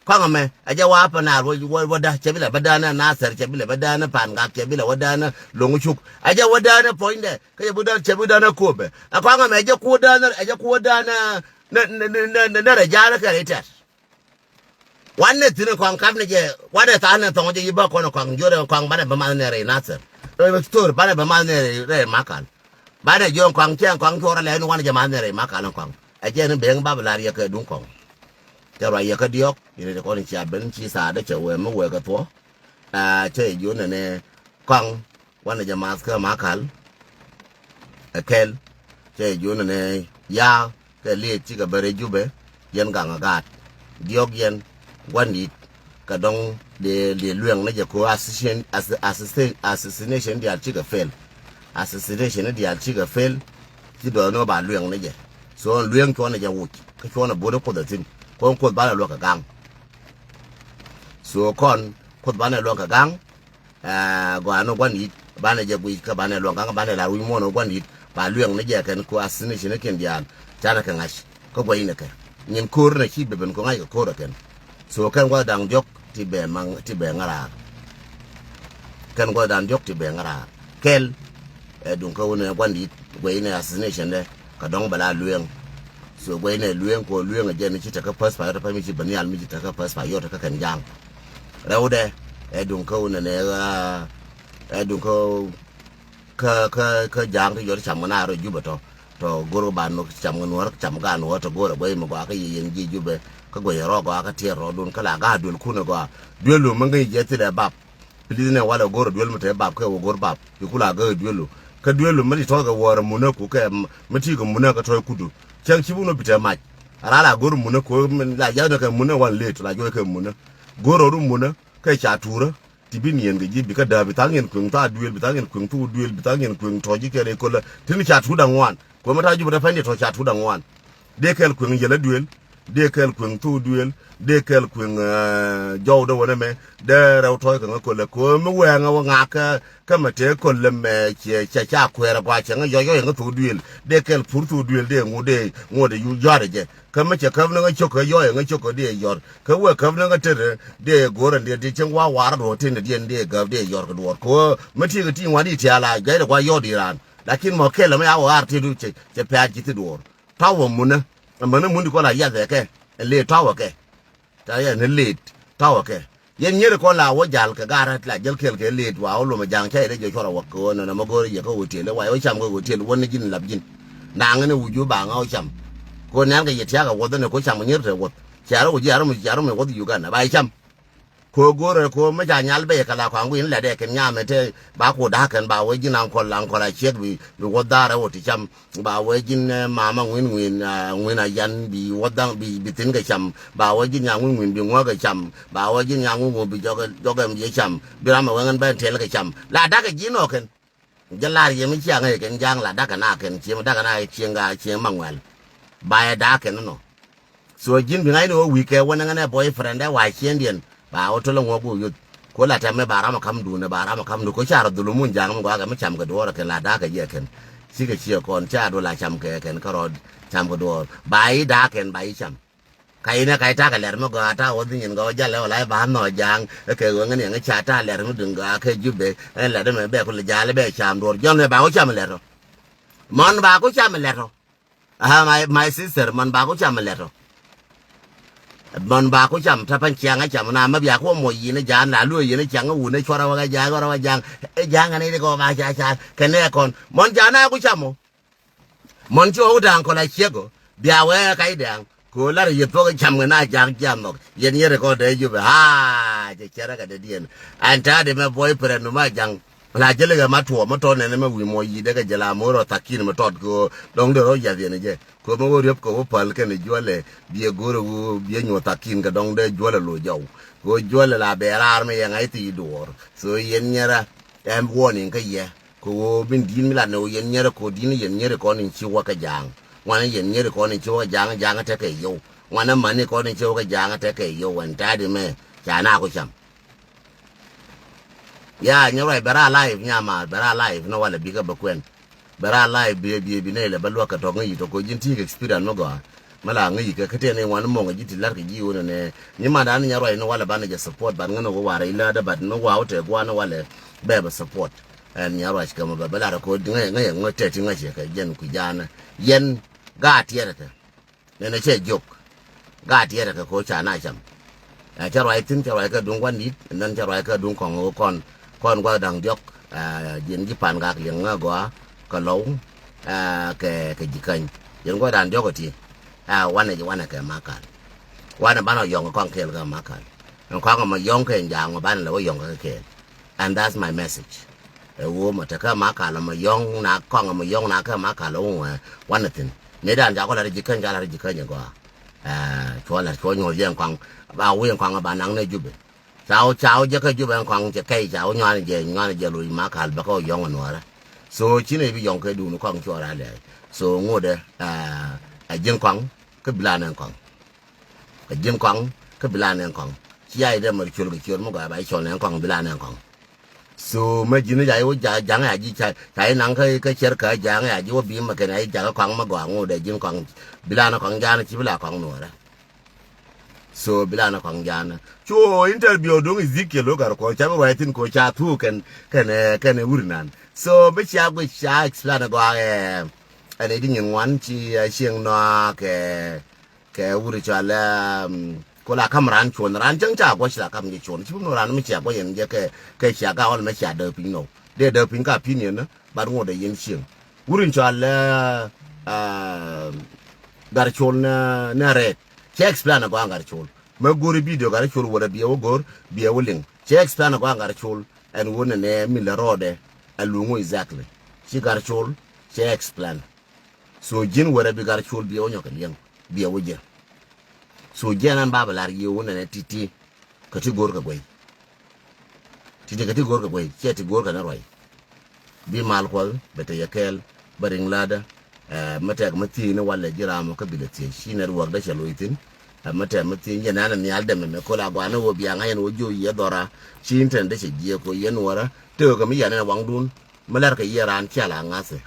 Kɔaŋ ɛmɛ, a jɛ wä Upper Nile wä, wä, wä dä, cɛ bi lɛ bä däänä Nasir, cɛ bi lɛ bä däänä Pangak, cɛ bi lɛ wä däänä Loŋcuk. A jɛ wä däänä puɔ̱nydɛ, kä cɛ bi däänä, cɛ bi däänä Kobɛ. Ɛ kɔaŋ ɛmɛ, a jɛ ku wä däänä, a jɛ ku wä däänä, nɛ, nɛ, nɛ rɛ ja̱a̱n kɛ rɛ tɛ̈t. Wanɛ thi̱n kɔaŋ kap ni jɛ, wanɛ tha̱a̱ŋ ni thɔŋ jɛ yi bä kɔn kɔaŋ jiöt kɔaŋ banɛ bä math nɛ rɛy Nasir. Rɛy Victor, banɛ bä math nɛ rɛy, rɛy Makal. Banɛ jiöt kɔaŋ cɛ kɔaŋ cuɔr alɛ ni wanɛ jɛ math nɛ rɛy Makal kɔaŋ. Ɛ jɛ ni beŋ bab lar yɛ kɛ duŋ kɔaŋ. Cɛ ruac yɛ kä diɔ̱k, yɛn ti kɔn cia ben ci thaadä cɛ wee mi wee kɛ thuɔ̱. Aa, cɛ jiöt nɛ nɛ kɔaŋ. Wanɛ jɛ math kä Makal. Ɛ kɛl. Cɛ jiöt nɛ nɛ ya kɛ liet cikɛ bɛ rɛ Jubɛ. Yɛn gaŋ a gaat. Diɔ̱k yɛn. Gua̱n di̱t. Kɛ dɔ̱ŋ dee, dee lueŋ ni jɛ ko assassin-, ass-, assassin-, assassination diaal cikɛ fail. Assassination diaal cikɛ fail. Ci dɔ̱ɔ̱n ni wä ba lueŋ ni jɛ. So lueŋ cuɔ̱n ni jɛ wuc. Kä cuɔ̱n ni bo̱o̱t ni Kuoth a thi̱n. Kɔn Kuoth banɛ luäk kɛ gaŋ. So kɔn Kuoth banɛ luäk kɛ gaŋ. Aa, gɔaa ni gua̱n yi̱t banɛ jɛ guic kä banɛ luäŋ ka̱ŋ banɛ la wi̱c muɔ̱ɔ̱n ɔ gua̱n yi̱t ba luɛŋ ni jɛ kɛn ku assassination ni kiɛn diaal. Canɛ kɛ ŋa̱c kä guɛcnɛ kɛ nyin ko̱r nɛ ci ben ben kɛ ŋa̱c kɛ ko̱r ɛ kɛn. So kɛn gua̱th da̱ŋ diɔ̱k ti bɛ maŋ ti bɛ ŋäraar. Kɛn gua̱th da̱ŋ diɔ̱k ti bɛ ŋäraar kɛl. Ɛ duŋ kä wunɛ gua̱n yi̱t guɛcnɛ assassination dɛ kɛ dɔ̱ŋ bɛ la lueŋ. So guɛcnɛ lueŋ kɛ lueŋ ɛ jɛn ci tekä pass pa yɔt ɛ pa mi ci ben nhial mi ci tekä pass pa yɔt ɛ kä kɛn ja̱a̱ŋ. Rɛwdɛ ɛ duŋ kä wunɛ nɛ ɣaa ɛ duŋ kä kä kä kä ja̱a̱ŋ ti jɔt cam ŋä na rɔ Jubɛ tɔ tɔ go̱r kä ban cam ŋä nuɔ̱ɔ̱r cam kä nuɔ̱ɔ̱r tɔ go̱r ɛ guɛc mi gɔaa kä yɛ yɛn ji̱ Jubɛ kä guɛc rɔ gɔaa kä tiɛɛr rɔ dun kä la ga̱a̱ duel kun ɛ gɔaa duel lu mi ŋäc jɛ thilɛ bap. Please nɛ walɛ go̱r ɛ duel mi te bap kɛ wä go̱r bap iku la gäk ɛ duel lu kä duel lu mi ti tɔ̱ kɛ wäär ɛ munä ku kɛ mi ti kɛ munä kɛ tɔ̱ kudu cäŋ ci wun ɔ bi te mac. Ɛ ral a go̱r ɛ munä ku la ja̱th nɛ kɛ munä wan let la juɔc kɛ munä go̱r rɔ ru munä kɛ ca tuurä. Ti bi niɛn kɛ ji̱ bi kä dääp bi tha̱a̱ŋ yɛn kueŋ tha̱a̱ duëël bi tha̱a̱ŋ yɛn kueŋ thuk duëël bi tha̱a̱ŋ yɛn kueŋ tɔ̱ ji̱ kɛn rɛy köl la ti ni ca tuut daŋ ŋuan. Kuɛ mi ta̱a̱ Jubɛ tɛ pɛn diɛ tɔ̱ ca tuut daŋ ŋuan. Dee kɛl kueŋ yɛl a duëël dee kɛl kueŋ thuk duëël dee kɛl kueŋ jɔw dee wänɛ mɛ. Dee rɛw tɔ̱ kɛ ŋä köl la kuɛ mi wɛɛŋä wä ŋakä kä mɛ tëë köl la mɛ ciɛ ca ca kuɛɛr a gɔaa cɛ ŋä yɔc yɔc ŋä thuk duëël dee kɛl pur thuk duëël dee ŋu dee ŋu dee yu jɔ̱a̱r jɛ. Kä mi cɛ käp ni ŋä cio̱k kä yɔɔyɛ ŋä cio̱k kä diɛ yɔr kä wee käp ni ŋä tetdɛ diɛ go̱r ɛn diɛ ti cieŋ wa war ruɔ tin diɛ diɛ gäp diɛ yɔr kɛ duɔr kɛ wee mi ti kɛ ti ŋuan di ti ala gɛy dɛ gua yɔr di raan. Lakin mɔ kɛl mi a wä ar ti du cɛ pɛ̈ɛ̈c ci ti duɔr. Tɔwɛ munä ɛmɛn ni mun di kɔn la yath ɛ kɛ ɛn le tɔwɛ kɛ. Ta yɛ ni let tɔwɛ kɛ. Yɛn nyier kɔn la wä jal kɛ garä la jäl kɛl kɛ let wa wä lomɛ ja̱a̱ŋ ca yɛ dee jɛ cuɔr a wä kɛ wä nɔnɔ mɛ go̱o̱rɛ yɛ kä hotel wa yɛ wä cam kɛ hotel wä ni ji̱n lap ji̱n. Naŋ ni wi̱c wä ba ŋa wä cam. Ko nɛn kɛ yɛ tia̱k a wuɔth ni ko cam kɛ nyier te wuɔth. Cia rɔ wä ji̱ a rɔ mi cia rɔ mi wuɔth Uganda ba yɛ cam. Ko go̱o̱rɛ ko mɛ ca nyal bɛ yɛ kɛ la kɔaŋ gui̱n lɛt ɛ kɛn nyamɛ te ba ko da̱a̱k kɛn ba wä ji̱n aŋkɔl aŋkɔl a ciek bi bi wuɔth dha̱a̱r ɛ wä ti cam. Ba wee ji̱n mama ŋuin ŋuin ŋuin a yan bi wä dhaŋ bi bi thi̱n kɛ cam. Ba wee ji̱n nyaŋ ŋuin ŋuin bi ŋuäk kɛ cam. Ba wee ji̱n nyaŋ ŋuin ŋuin bi jɔk jɔk ɛm jiɛ cam. Bi ram ɛ wee ŋän ben tɛl kɛ cam la da̱k kɛ ji̱n ɔ kɛn. Jɛ lar yɛ mi cia ŋäc kɛn ja̱a̱ŋ la da̱k kɛ na kɛn cieŋ da̱k kɛ na cieŋ ka cieŋ ma ŋuɛl. Ba yɛ da̱k kɛn nɔ. So ji̱n bi ŋa̱cni wä wi̱i̱ kɛ wä nɛŋɛ nɛ boyfriend ɛ wa ciëndiɛn ba wä tolä ŋuɔk wä yuth. Ku la tɛmɛ ba ram ɛ ka̱m duun ɛ ba ram ɛ ka̱m duun ku ca rɔ dhulumun ja̱a̱ŋ mi gɔaa kɛ mi cam kɛ duɔɔr ɛ kɛn la da̱a̱k kɛ jiɛ kɛn. Cikɛ ciɛ kɔn ca duun la cam kɛ kɛn kärɔɔd cam kɛ duɔɔr ba i̱ da̱a̱k kɛn ba i̱ cam. Ka inɛ ka i̱ ta̱a̱ kɛ lɛr mi gɔaa ta̱a̱ wä dhi nyin gɔaa jalɛ wä la i̱ ba nhɔɔk ja̱a̱ŋ ɛ kɛ ɣöö ŋäni ɛŋä ca ta̱a̱ lɛr mi duun gɔaa kɛ Jubɛ ɛn lɛr mi bɛ ku lɛ ja̱a̱l i̱ bɛ cam duɔɔr jɔ̱ɔ̱n ɛ ba wä cam lɛr rɔ. Mɔn ba ku cam lɛt ɔ. Ah, my, my sister, mɔn ba ku cam lɛt ɔ. Mɔn ba ku cam ta pan ciaŋ a cam na ma bia ku mɔ yin a jan la lu yin a ciaŋ a wun a chwara wa jaŋ wa jaŋ. E jaŋ a ni ko ba ca ca. Kene kon. Mɔn jana ku cam ɔ. Mɔn ci wä da̱a̱ŋ kɔn a ciek ɔ bia wee kac da̱a̱ŋ. Kɛ ɣöö lar yɛ thuɔ̱k cam kɛ na ja̱a̱ŋ jiath nhɔk yɛn yɛn rɛ kɔn dee jupɛ aa cɛ cɛrɛ kɛ dee diɛn. Ɛn ta̱a̱ di mɛ boyfriend nu ma ja̱ŋ la jɛ likɛ ma tuɔɔk mi tɔn nɛn mɛ wi̱i̱ mɔ yi̱dɛ kɛ jɛ la mo̱o̱r ɔ thakin mi tɔt kɛ ɣöö dɔ̱ŋ dee rɔ yath yɛn jɛ kɛ ɣöö mɛ wä riöp kɛ wä päl kɛn juɔlɛ biɛ go̱o̱rɛ ɣöö biɛ nyuɔ̱th thakin kɛ dɔ̱ŋ dee juɔlɛ lo̱c jɔw. Kɛ ɣöö juɔlɛ la bɛ raar mi yɛ ŋa̱c thi duɔɔr. So yɛn nyɛrɛ ɛn warning kä yɛ. Kɛ ɣöö bin di̱i̱n mi lat ni ɣöö yɛn nyɛri ko̱ di̱i̱n yɛn nyɛri kɔn in ci wä kɛ ja̱a̱ŋ. Ŋuanɛ yɛn nyɛri kɔn in ci wä kɛ ja̱a̱ŋ, ja̱a̱ŋ tekɛ yio̱w. Ŋuanɛ mani kɔn in ci wä kɛ ja̱a̱ŋ tekɛ yio̱w. Wɛn ta̱a̱ di mɛ ca na ku cam. Ya nyɛ ruac bɛ ra live nyama bɛ ra live ni walɛ bikɛ bɛ kuɛn. Bɛ ra live bi bi bi nɛy lɛ bä luäk kɛ tɔk ŋäc yi tɔk ko̱ ji̱n ti̱i̱k experience mi gɔaa. Mi la ŋäc yi kɛ kä tɛn i̱ wan muɔŋ ji̱ ti la̱t kɛ ji̱ ɣöö nɛnɛ nyi man da̱a̱n nyɛ ruac ni walɛ banɛ jɛ support ban ŋän ɣöö warɛ iläädä but mi gua̱a̱ wä tɛɛ gua̱a̱n ni walɛ bɛ bɛ support. Ɛn nyɛ ruac kɛ mɔ bɛ bɛ lar kɛ ɣöö ŋäc ŋäc ŋäc tɛt ti ŋäc kɛ jɛn kui̱ ja̱a̱nä yɛn gaat tiɛɛrɛ kɛ. Nɛnɛ cɛ jiök. Gaat tiɛɛrɛ kɛ ko̱ ca na cam. Ɛ cä ruac thi̱n cä ruac kɛ duŋ gua̱n di̱t ɛn cä ruac kɛ duŋ kɔŋ ɣöö kɔn kɔn gua̱th da̱ŋ diɔ̱k. Ɛ jiɛn ji̱ pan gak liɛŋ ŋä gɔaa kɛ lɔw. Ɛ kɛ kɛ ji̱ käny jiɛn gua̱th da̱ŋ diɔ̱k ɛ ti. Ɛ wanɛ ji̱ wanɛ kɛ makal. Wanɛ banɛ yɔ̱ŋ kɔŋ kɛɛl kɛ makal. Ɛn kɔŋ ɛmɔ yɔ̱ŋ kɛ ɛn ja̱a̱ŋ ɔ banɛ lɛ wä yɔ̱ŋ kɛ kɛɛl. And that's my message. Ɛ ɣöö mɔ tekɛ ma kal mɔ yɔ̱ŋ na kɔŋ mɔ yɔ̱ŋ na kɛ ma kal ɣöö ɛ wanɛ thi̱n. Ni dan jakɔ la ri ji̱ käny ca la ri ji̱ käny ɛ gɔaa. Ɛ cuɔ la cuɔ nyuɔ̱th jɛ ɛn kɔŋ ba wi̱i̱ ɛn kɔŋ ba naŋ ni Jubɛ. Ca wä ca wä jɛ kä Jubɛ ɛn kɔŋ cɛ kɛy ca wä nyuan jɛ nyuan jɛ lo̱c ma kal bɛ kä wä yɔ̱ŋ ɛn wäärä. So ci ni bi yɔ̱ŋ kɛ duun kɔŋ cuɔ ra lɛɛc. So ŋotdɛ ɛ ji̱n kɔŋ kä bi la nɛn kɔŋ. Kɛ ji̱n kɔaŋ kä bi la nɛn kɔaŋ. Cia idɛ mär ciöl kɛ ciöl mi gɔaa ba i̱ cɔl nɛn kɔaŋ bi la nɛn kɔaŋ. So mɛ ji̱n i̱ ca i̱ wä ja̱ŋ i̱ a ji̱ ca i̱ naŋ kä cɛr kä ja̱ŋ i̱ a ji̱ wä bi mɛ kɛn a i̱ ja̱ŋ kɔaŋ mi gɔaa ŋot ɛ ji̱n kɔaŋ. Bi la nɛ kɔaŋ ja̱a̱n ci bi la kɔaŋ nuɔɔrɛ. So bi la nɛ kɔaŋ ja̱a̱n cu interview duŋ Ezekiel wä gɔr kɔ ca bi ruac thi̱n kɔ ca thuk kɛn kɛn kɛn wur nan. So mi cia guic ca explain gɔaa ɛ ɛn i̱ di nyin ŋuan ci cieŋ nɔa kɛ kɛ wuri cɔal ɛ ko la kam ran cuɔn ran cäŋ ca guɔc la kam jɛ cuɔn ci bi mi ran mi cia guɔc yɛn jɛ kɛ kɛ cia ga wal mɛ cia däk piny nɔ dee däk piny ka pin yɛn ni bat ŋot dee yɛn cieŋ wuri cɔal ɛ gar col nɛ nɛ rɛɛt cɛ explain ɛ gɔaa gar col mɛ go̱ri video gar col wärɛ biɛ wä go̱r biɛ wä liŋ cɛ explain ɛ gɔaa gar col ɛn wä nɛ nɛ mi lɛ rɔɔdɛ ɛ luŋ wä exactly ci gar col cɛ explain. So ji̱n wärɛ bi gar col biɛ wä nyɔk kɛ liɛŋ biɛ wä jiɛ. So jiɛn an ba bɛ lar yiëë wä nɛnɛ ti̱ti̱ kɛ ti go̱o̱r kɛ guey. Ti̱ti̱ kɛ ti go̱o̱r kɛ guey ciɛ ti go̱o̱r kɛ ni ruac. Bi mal kuɔth bɛ te yɛ kɛɛl bä riŋ la̱tdä. Ɛ mä tɛk mä thiec ni walɛ ji̱ ram ɔ kä bilɛ thiec ci network dä cɛ loc thi̱n. Ɛ mä tɛk mä thiec yɛn an nhial dɛmɛ mɛ köl a gua̱a̱n ni wä biaŋ a yɛn wä jiö yiɛ dhɔra ci internet dä cɛ jiɛ kɔ yɛn wärä. Tëëkɛ mi yɛn ɛn waŋdun mi lɛr kɛ yiɛ raan cial a ŋa̱thɛ.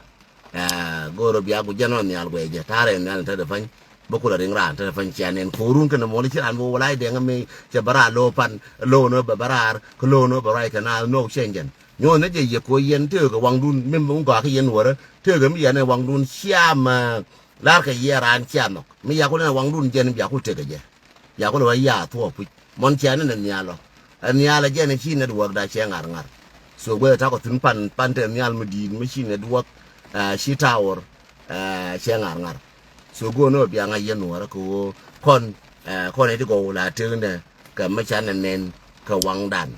Ɛ go̱o̱r bia ku jɛn ɔ nhial guɛcɛ ta̱rɛ nhial in te de pa̱ny. Bä kulɛ riŋ raan te de pa̱ny cia nɛn ko̱run kɛn mɔl ci raan bi wä lac dɛŋ mi cɛ bä raar lo̱o̱ pan lo̱o̱n ɔ bɛ bä raar kä lo̱o̱n ɔ bɛ ruac kɛ naath no̱o̱k cɛn jɛn nyuɔ̱th ni jɛ yɛ ko̱ yɛn tëëkɛ waŋdun mi mi gɔaa kä yɛn wärä tëëkɛ mi yɛn ɛ waŋdun cia mɛ. La̱rkɛ yɛ raan cia nhɔk mi yakul ɛn ɛ waŋdun jɛn bia ku tekɛ jɛ. Yakul ɛ wä ya thuɔɔk puc. Mɔn cia ni nɛ nhial ɔ. Ɛ nhial ɛ jɛn ɛ ci network da cɛ ŋar ŋar. So guɛ takɔ thin pan pan te nhial mi di̱i̱t mi ci network ɛ ci tower ɛ cɛ ŋar ŋar. So guɛ ni ɔ bia ŋa̱c yɛn nuɔrä kɛ ɣöö kɔn ɛ kɔn ɛ ti gɔw la teknɛ kɛ mi ca nɛ nɛn kɛ waŋdan.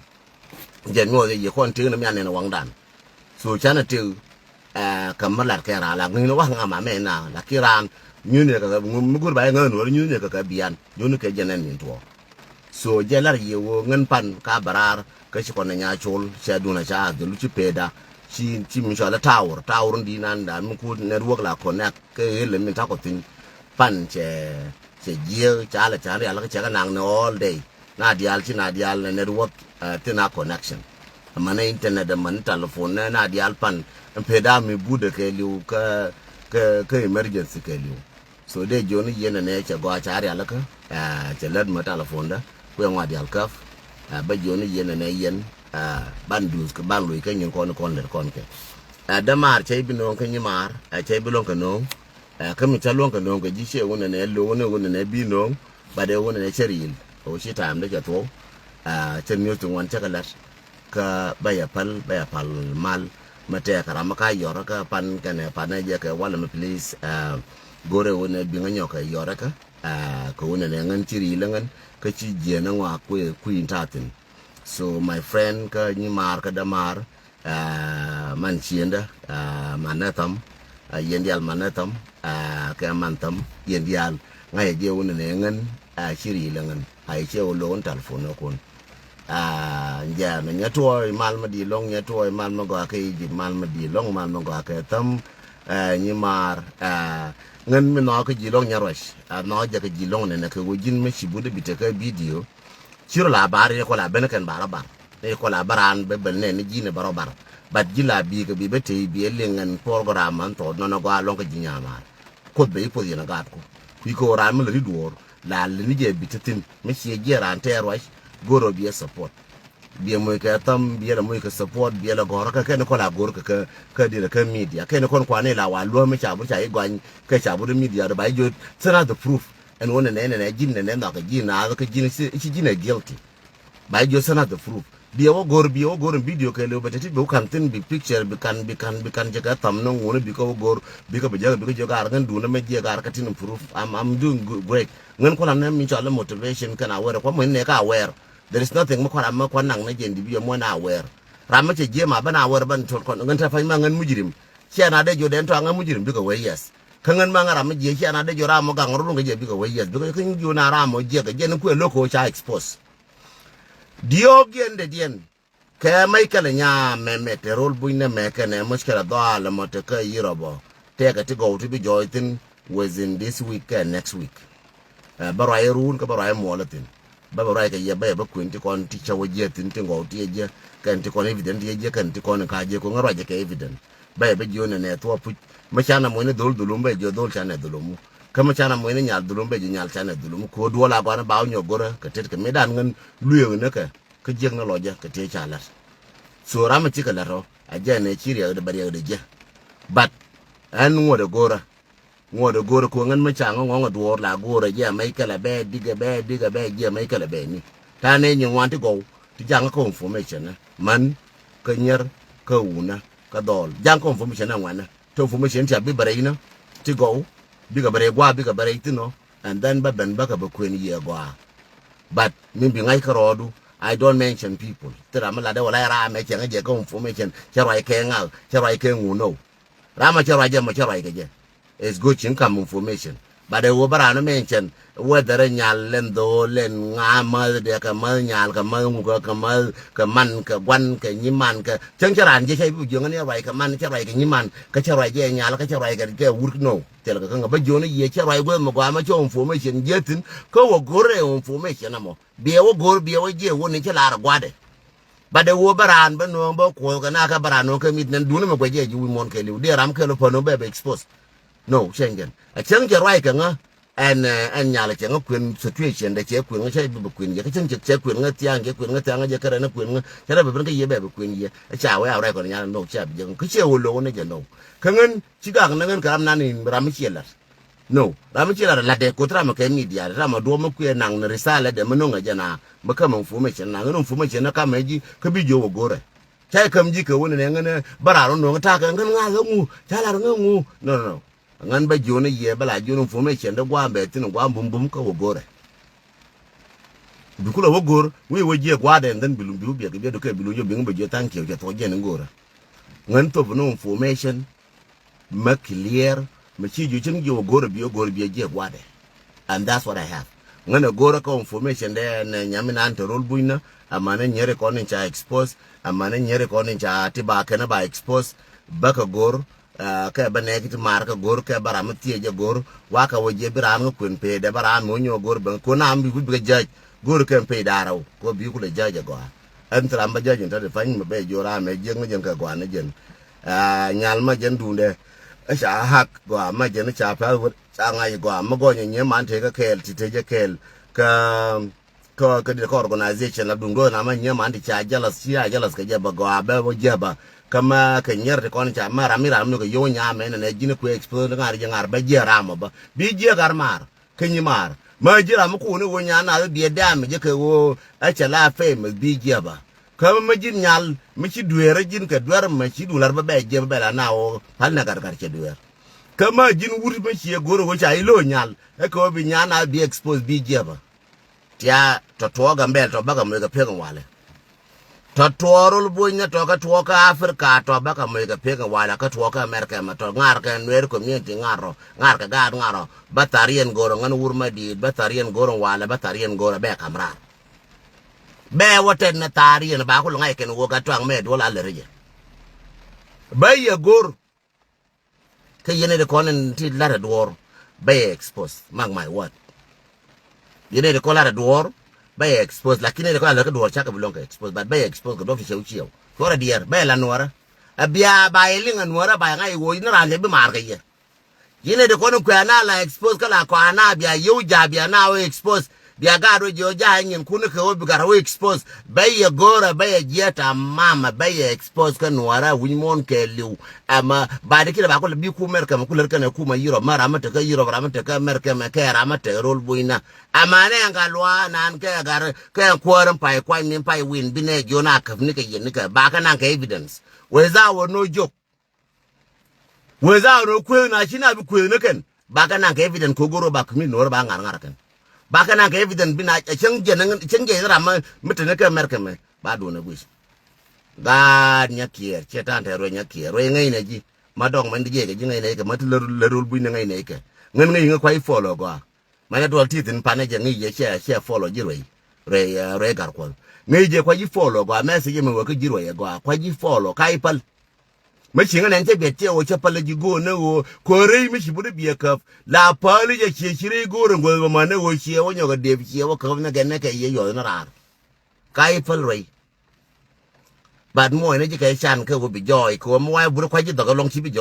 Jɛ nyuɔth yɛ kɔn teknɛ mi a nɛn waŋdan. So canɛ tek ɛ kɛ mi lat kɛn raan la ŋi̱n wak ŋa ma mɛ na la ki raan nyuth ni kɛ kɛ mi go̱r ba yɛ ŋäth nuɔrä nyuth ni kɛ kɛ bian nyuth ni kɛ jɛ nɛn min tuɔɔk. So jɛ lar yiëë wä ŋän pan ka bɛ raar kä ci kɔn ɛ nya col cɛ duun a ca dhil ci peda ci ci mi cɔal ɛ tawr tawr in di̱i̱n an da mi kut network la connect kä ɣel min takɔ thin pan cɛ cɛ jiëë ca lɛ ca rial kä cɛ kɛ naŋ ni all day. Na diaal ci na diaal ni network ɛ thin a connection. Mani internet mani telephone ni na diaal pan in peda mi budɛ kɛ liw kä kä kä emergency kɛ liw. So dee jiɔni yɛn ɛnɛ cɛ gɔaa ca rialikä ɛ cɛ lät mɛ telephone dä kuɛ ŋɔa dial käp. Ɛ bä jiɔni yɛn ɛnɛ yɛn ɛ ban duth kɛ ban loc kä nyin kɔn kɔn lɛt kɔn kɛ. Ɛ, dämaar cɛ bi no̱o̱ŋ kä nyimaar, ɛ, cɛ bi luɔ̱ŋ kɛ no̱o̱ŋ. Ɛ, kä mi cä luɔ̱ŋ kɛ no̱o̱ŋ kɛ ji̱ ciɛ wun ɛnɛ lo̱o̱ŋ, wun ɛnɛ bi no̱o̱ŋ, but ɛ wun ɛnɛ cɛ riil. Ɛ wä ci time dee cɛ thuɔ̱k. Ɛ, cɛ news ti ŋuan cä kɛ lät. Kä bä yɛ päl, bä yɛ päl mal. Mɛ tɛɛk ram mi ka yɔr kä pan kɛnɛ pan ɛ jɛ kɛ walɛ mi please. Ɛ, go̱rɛ wun ɛ biŋä nyɔk kɛ yɔr kä. Ɛ, kɛ wun ɛnɛ ŋän ci riil ɛ ŋän kä ci jiɛn ɛ ŋɔak kui̱, kui̱ in ta̱thin. So my friend kä nyimaar kä dämaar, ɛ, man ciendä, ɛ, man nɛ thäm, ɛ, yɛn diaal man nɛ thäm, ɛ, kɛ man thäm, yɛn diaal, ŋa̱cä jɛ wun nɛ ŋän, ɛ, ci riil ɛ ŋän, a yɛ cɛ wä lo̱k in telephone nɛ kun. Ɛ, jɛ mɛ nyɛ tuɔɔy mal mɛ di lɔŋ, nyɛ tuɔɔy mal mɛ gɔaa kɛ Egypt, mal mɛ di lɔŋ, mal mɛ gɔaa kɛ thäm, ɛ, nyimaar, ɛ, ŋän mi nhɔakä ji̱ lɔŋ nyɛ ruac, ɛ, nhɔakä jɛ kɛ ji̱ lɔŋ nɛ nɛ kɛ wä ji̱n mɛ ci but bi tekä video. Ci rɔ la bar, ni kɔ la ben kɛn bar ɔ bar. Ni kɔ la bar an bɛ bel nɛ ni ji̱n bar ɔ bar. But ji̱ la bi kɛ bi bɛ tey bi ɛ liŋ ɛn program an thɔɔt nɔnɔ gɔaa lɔŋ kɛ ji̱ nyamaar. Kuoth bɛ i̱ puɔth yɛn a gaat ku. Kui̱ kɛ ɣöö ran mi lɛ ri duɔɔr la lɛ ni jɛ bi te thi̱n mi ciɛ jiɛ ran tɛɛr ruac. Go̱r ɔ bi ɛ support. Bi ɛ moc kɛ thäm, bi ɛ lɛ moc kɛ support, bi ɛ lɛ gɔ̱r kä kɛn kɔ la go̱r kɛ kä, kä dirɛ kä media. Kɛn kɔn kuan ni la wa luäm mi ca bur ca i̱ gɔany kɛ ca bur media rɔ ba i̱ jiö send us the proof. Ɛn wä nɛnɛ nɛnɛ ji̱n nɛnɛ nhɔakɛ ji̱n naath kä ji̱n ci, ci ji̱n ɛ guilty. Ba jiö send us the proof. Bi ɛ wä go̱r, bi ɛ wä go̱r in video kɛ lëw bɛ te ti bi wä ka̱n thi̱n bi picture bi ka̱n, bi ka̱n, bi ka̱n jɛ kɛ thäm ni ŋuɔ̱n bi kä wä go̱r, bi kä bi jɛ, bi kä jiö gar ŋän duundä mɛ jiɛ gar kä tin proof. I'm, I'm doing good, great. Ŋän kuɔl anɛ mi cɔal motivation kɛn aware. Kuɔ mɔ in nɛ kä aware. There is nothing mi kuɔl ram mi kuɔl naŋ ni jɛ in di bi jɛ muɔ̱n aware. Ram mi cɛ jiɛ ma ben aware ben tol kɔn ŋän te pany ma ŋän mujrim. Ciɛ na dee jiö den tɔaŋ ŋän mujrim bikɛ wee yes. Kä ŋän ma ŋä ram mi jiɛ ciɛ na dee jiö ram mɔ gaŋ run kɛ jɛ bikɛ wee yes. Bikɛ kä jiö na ram mɔ jiɛ kɛ jɛ ni kuɛ lo̱k kɛ wä ca expose. Diɔ̱ɔ̱k yɛn dee diɛn. Kɛ mɛc kɛlɛ nya mɛmɛ te rol buny nɛ mɛ kɛnɛ muckilɛ dhɔaal ɛmɔ te kä Europe ɔ. Tɛkɛ ti gɔw ti bi jɔɔc thi̱n within this week kɛ next week. Ɛ, bä ruac ɛ ruun kä bä ruac ɛ muɔɔl ɛ thi̱n. Bä bä ruac kɛ yɛ bä yɛ bä kuën ti kɔn ti cä wä jiɛ thi̱n ti gɔw ti ɛ jiɛ kɛn ti kɔn evident ti ɛ jiɛ kɛn ti kɔn in ka jiɛ ko̱ŋ ɛ ruac ɛ kɛ evident. Bä yɛ bä jiö nɛ nɛ thuɔɔk puc. Mä canɛ muɔ̱ny ni dhol dhulum bä yɛ jiö dhol canɛ dhulumu. Kä mä canɛ muɔ̱ny ni nyal dhulum bä yɛ jiö nyal canɛ dhulumu. Ko̱ duɔl a gɔanɛ ba wä nyɔk go̱rä kɛ tet kɛ mëëdan ŋän lueeŋ ni kɛ. Kä jiäk ni lɔcä kɛ tëë ca la̱t. So ram mi cikɛ la̱t ɔ a jɛ nɛ ci riɛkdɛ bɛ riɛkdɛ jɛ. But ɛn ŋuɔ̱t ɛ go̱rä. Ŋuɔ̱t ɛ go̱rä ko̱ ŋän mi ca ŋä ŋɔ̱ŋ ɛ duɔɔr la go̱rä jɛ mɛc kɛlɛ bɛ dikɛ bɛ dikɛ bɛ jɛ mɛc kɛlɛ bɛ ni. Ta̱a̱ nɛ nyin ŋuan ti gɔw ti jaŋ kä information ɛ man kä nyier kä wunä kä dhɔl jaŋ kä information ɛ ŋuanä. Te information ti a bi bɛ rɛy inä ti gɔw bikɛ bɛ rɛy gua̱a̱ bikɛ bɛ rɛy thi̱n ɔ. And then bä ben bä kɛ bä kuën yiëë gɔaa. But min bi ŋa̱c kärɔɔdu, I don't mention people. Thil ram mi latdɛ wala ram mɛ cɛ ŋäc jɛ kä information cɛ ruac kɛ ŋa̱k cɛ ruac kɛ ŋun nɔ. Ram mɛ cɛ ruac jɛ mɔ cɛ ruac kɛ jɛ. It's good cin kam information. But ɛ wä bä ran mention whether ɛ nyal lɛn dho̱o̱l lɛn ŋa̱ mäth dɛ kɛ mäth nyal kɛ mäth ŋukɛ kɛ mäth kɛ man kɛ guan kɛ nyiman kɛ cäŋ cɛ ran jɛ cɛ bi jiöŋä ni ruac kɛ man cɛ ruac kɛ nyiman kɛ cɛ ruac jɛ nyal kɛ cɛ ruac kɛ wurk nɔ. Thilɛ kɛ kä ŋä bä jiɔn i̱ yiëë cɛ ruac guäth mɛ gɔaa mɛ cɛ information jiɛ thi̱n kä wä go̱r ɛ information ɛmɔ. Biɛ wä go̱r biɛ wä jiɛ wä ni cɛ lar ɛ gua̱dɛ. Bat ɛ wä bä raan bä nuɔ̱ɔ̱ŋ bä kuɔth kɛ na kɛ bä raan nuɔ̱ɔ̱ŋ kɛ mit nɛn duuni mɛ guɛ jiɛ ji̱ wi̱i̱ muɔ̱n kɛ li̱w diɛ ram kɛl wä pän wä bɛ bɛ expose. No cɛn jɛn a cäŋ cɛ ruac kɛ ŋä. Ɛn ɛn nyal cɛ ŋä kuën situation dɛ cɛ kuën ŋä cɛ bi bɛ kuën yɛ kä cäŋ cɛ kuën ŋä thiaŋ cɛ kuën ŋä thiaŋ ŋä jɛ kɛ rɛn ɛ kuën ŋä cɛ rɛ bɛ ben kä yɛ bɛ bɛ kuën yɛ. Ɛ ca wee a ruac kɔn nyal no cɛ bi jɛ kä cɛ wä lo̱k ni jɛ no. Kä ŋän ci gak ni ŋän kɛ ram nan in ram mi ciɛ lat. No, ram mi ci lat lat dɛ koth ram kɛ media ram a duɔm mi kuɛ naŋ ni risala dɛ mi noŋ a jɛ na mi kam information naŋ ni information na kam ji̱ kä bi jiö wä go̱rɛ. Ca i̱ kam ji̱ kɛ wä ni nɛ ŋän bä ram noŋ ta̱a̱ kɛ ŋän ŋa̱ ŋä ŋu ca lat ŋä ŋu. No, no, no. Ŋän bä jiö ni yɛ bä la jiö ni information dɛ gua̱a̱m bɛ thin gua̱a̱m bum bum kä wä go̱rɛ. Bi kulɛ wä go̱r wi̱i̱ wä jiɛ gua̱a̱dɛ and then bi lu bi wä biɛ kɛ biɛ du kɛ bi lu yɔ bi ŋä bä jiö thank you cɛ thuɔ̱k jiɛ ni go̱rɛ. Ŋän thop ni information. Mä clear mä ci jiö cin jiö wä go̱rä biö go̱rä biö jiɛ gua̱dɛ. And that's what I have. Ŋän ɛ go̱rä kä information dɛ nɛ nyami nan te rol buny nä. Amanɛ nyeri kɔn in ca expose. Amanɛ nyeri kɔn in ca ti ba kɛn ba expose. Bä kɛ go̱r kɛ bä nɛɛki ti mar kɛ go̱r kɛ bä ram mi thiec ɛ go̱r. Wa kɛ wä jiɛ bi ram ŋä kuen pee dɛ bä ram mi wä nyuɔ go̱r bä kuen am bi wut bi kɛ judge. Go̱r kɛn pey da̱rä wä kɔ bi kulɛ judge ɛ gɔaa. Ɛn thil ram bä judge in te ti pany mi bɛ jiö ram ɛ jiäk ni jɛn kɛ gɔaa ni jɛn. Nyal ma jɛn duundɛ. Ɛ ca hak gɔaa ma jɛn ca pɛl wä ca ŋa̱c gɔaa ma gɔny ɛ nyiee man tëë kä kɛɛl ti tëë jɛ kɛɛl. Kä kä kä di kä organization la duundɛ na ma nyiee man ti ca jealous ci a jealous kɛ jɛ bä gɔaa bɛ wä jɛ bä. Kä mɛ kɛ nyier ti kɔn ca mɛ ram mi ram mi kɛ yo̱w nyam mɛ nɛ nɛ ji̱n kuɛ expose ni ŋa̱r ji̱ ŋa̱r bä jiɛ ram mɔ bä. Bi jiɛ gat maar. Kä nyi maar. Mɛ ji̱ ram mi kuuni wä nyan na bi biɛ dam ji̱ kɛ wä ɛ cɛ la famous bi jiɛ bä. Kä mɛ ji̱n nyal mi ci dueer ji̱n kɛ duer mɛ ci dular bä bɛ jiɛ bä bɛ la na wä pal nɛ gat gat cɛ dueer. Kä mɛ ji̱n wur mi ciɛ go̱r wä ca i̱ lo̱ nyal ɛ kɛ wä bi nyan na bi expose bi jiɛ bä. Tia tɔ tuɔɔk Gambɛl tɔ bakɛ moc kɛ pek in walɛ. Tɔ tuɔɔk rol bunyä tɔ kä tuɔɔk kä Africa tɔ bakɛ moc kɛ pek in walɛ kä tuɔɔk kä America mɛ tɔ ŋa̱r kɛ Nuer community ŋa̱r rɔ ŋa̱r kɛ gaat ŋa̱r rɔ bä thar yɛn go̱rɔ ŋän wur ma diit bä thar yɛn go̱rɔ walɛ bä thar yɛn go̱rɔ bɛ kam raar. Bɛ wä tɛt ni thar yɛn ba kul ŋa̱c kɛn wä kä tuaŋ mɛ duɔl a lɛ ri jɛ. Bä yɛ go̱r. Kä yɛn ɛ di kɔn in ti lat ɛ duɔɔr bɛ yɛ expose, mark my word. Yɛn ɛ di kɔn lat ɛ duɔɔr bɛ yɛ expose, lakin ɛ di kɔn lat ɛ duɔɔr cakɛ bi luɔŋ kɛ expose, but bɛ yɛ expose kɛ duɔɔr ti cɛw cɛw. Kuɔrɛ diɛɛr bɛ yɛ la nuɔrɛ. A bia ba yɛ liŋ a nuɔrɛ ba yɛ ŋa̱c i̱ woc ni raan lɛ bi maar kɛ yɛ. Yɛn ɛ di kɔn in kuɛ ana la expose kä la kɔ ana bia yɛw ja bia na wä expose. Bia gaat wä jiɔ ja̱a̱ nyin kun kɛ wä bi gat wä expose. Bä yɛ go̱rä bä yɛ jiɛt a mamä bä yɛ expose kä nuɔrä wi̱ny muɔ̱ɔ̱n kɛ li̱w. Ɛmä ba di kinɛ ba kulɛ bi kumɛr kɛmɛ kulɛr kɛnɛ kumä yirɔ mä ramä tekä yirɔ ramä tekä mɛr kɛmɛ kɛ ramä tekä rol bucnä. Ɛmä nɛ ɛn ka lua̱a̱ nan kɛ gat kɛ ɛn kuäär in pay kuany ni pay win bi nɛ jiɔn a käp nikɛ yɛn nikɛ ba kɛ naŋ kɛ evidence. Wee za wä no jok. Wee za wä no kuëëth na ci na bi kuëëth ni kɛn. Ba kɛ naŋ kɛ evidence kɛ go̱r wä ba kɛ mi no̱r ba ŋa̱r ŋa̱r kɛn. Ba kɛ naŋ kɛ evidence bi na cäŋ jɛn cäŋ jɛn ram mi te ni kɛ mɛr kɛ mɛ ba duɔn ɛ guic. Gaat nya kiɛɛr ciɛ ta̱a̱n tɛ ruec nya kiɛɛr ruec ŋäcnɛ ji̱. Ma dɔŋ mɛn di jiɛc kɛ ji̱ ŋäcnɛ kɛ ma ti lär rul bui̱n ni ŋäcnɛ kɛ. Ŋän ŋäc ŋä kuay follow gɔaa. Mɛn ɛ duɔl ti thi̱n panɛ jɛ ŋi̱i̱c jɛ cɛ cɛ follow ji̱ ruɛy. Ruɛy ruɛy gar kuɔth ŋi̱i̱c jɛ kuac ji̱ follow gɔaa message mɛ wä kä ji̱ ruɛy gɔaa kuac ji̱ follow ka i̱ päl. Mä cieŋä nɛn cä biɛt cɛ wä cä päl ji̱ go̱o̱r nɛ ɣöö ko̱r rɛy mi ci but i̱ biɛ käp la päl i̱ jɛ cie ci rɛy go̱o̱r in guäth bä män nɛ ɣöö cie wä nyɔk ɛ dep cie wä käp nɛ gɛn nɛ kɛ yɛ yɔth ni raar. Ka i̱ päl ruɛy. But muɔcnɛ ji̱ kɛ can kɛ wä bi jɔɔc kɛ wä mi wa̱a̱ burä kua̱c ji̱ dhɔk ɛlɔ̱ŋ ci bi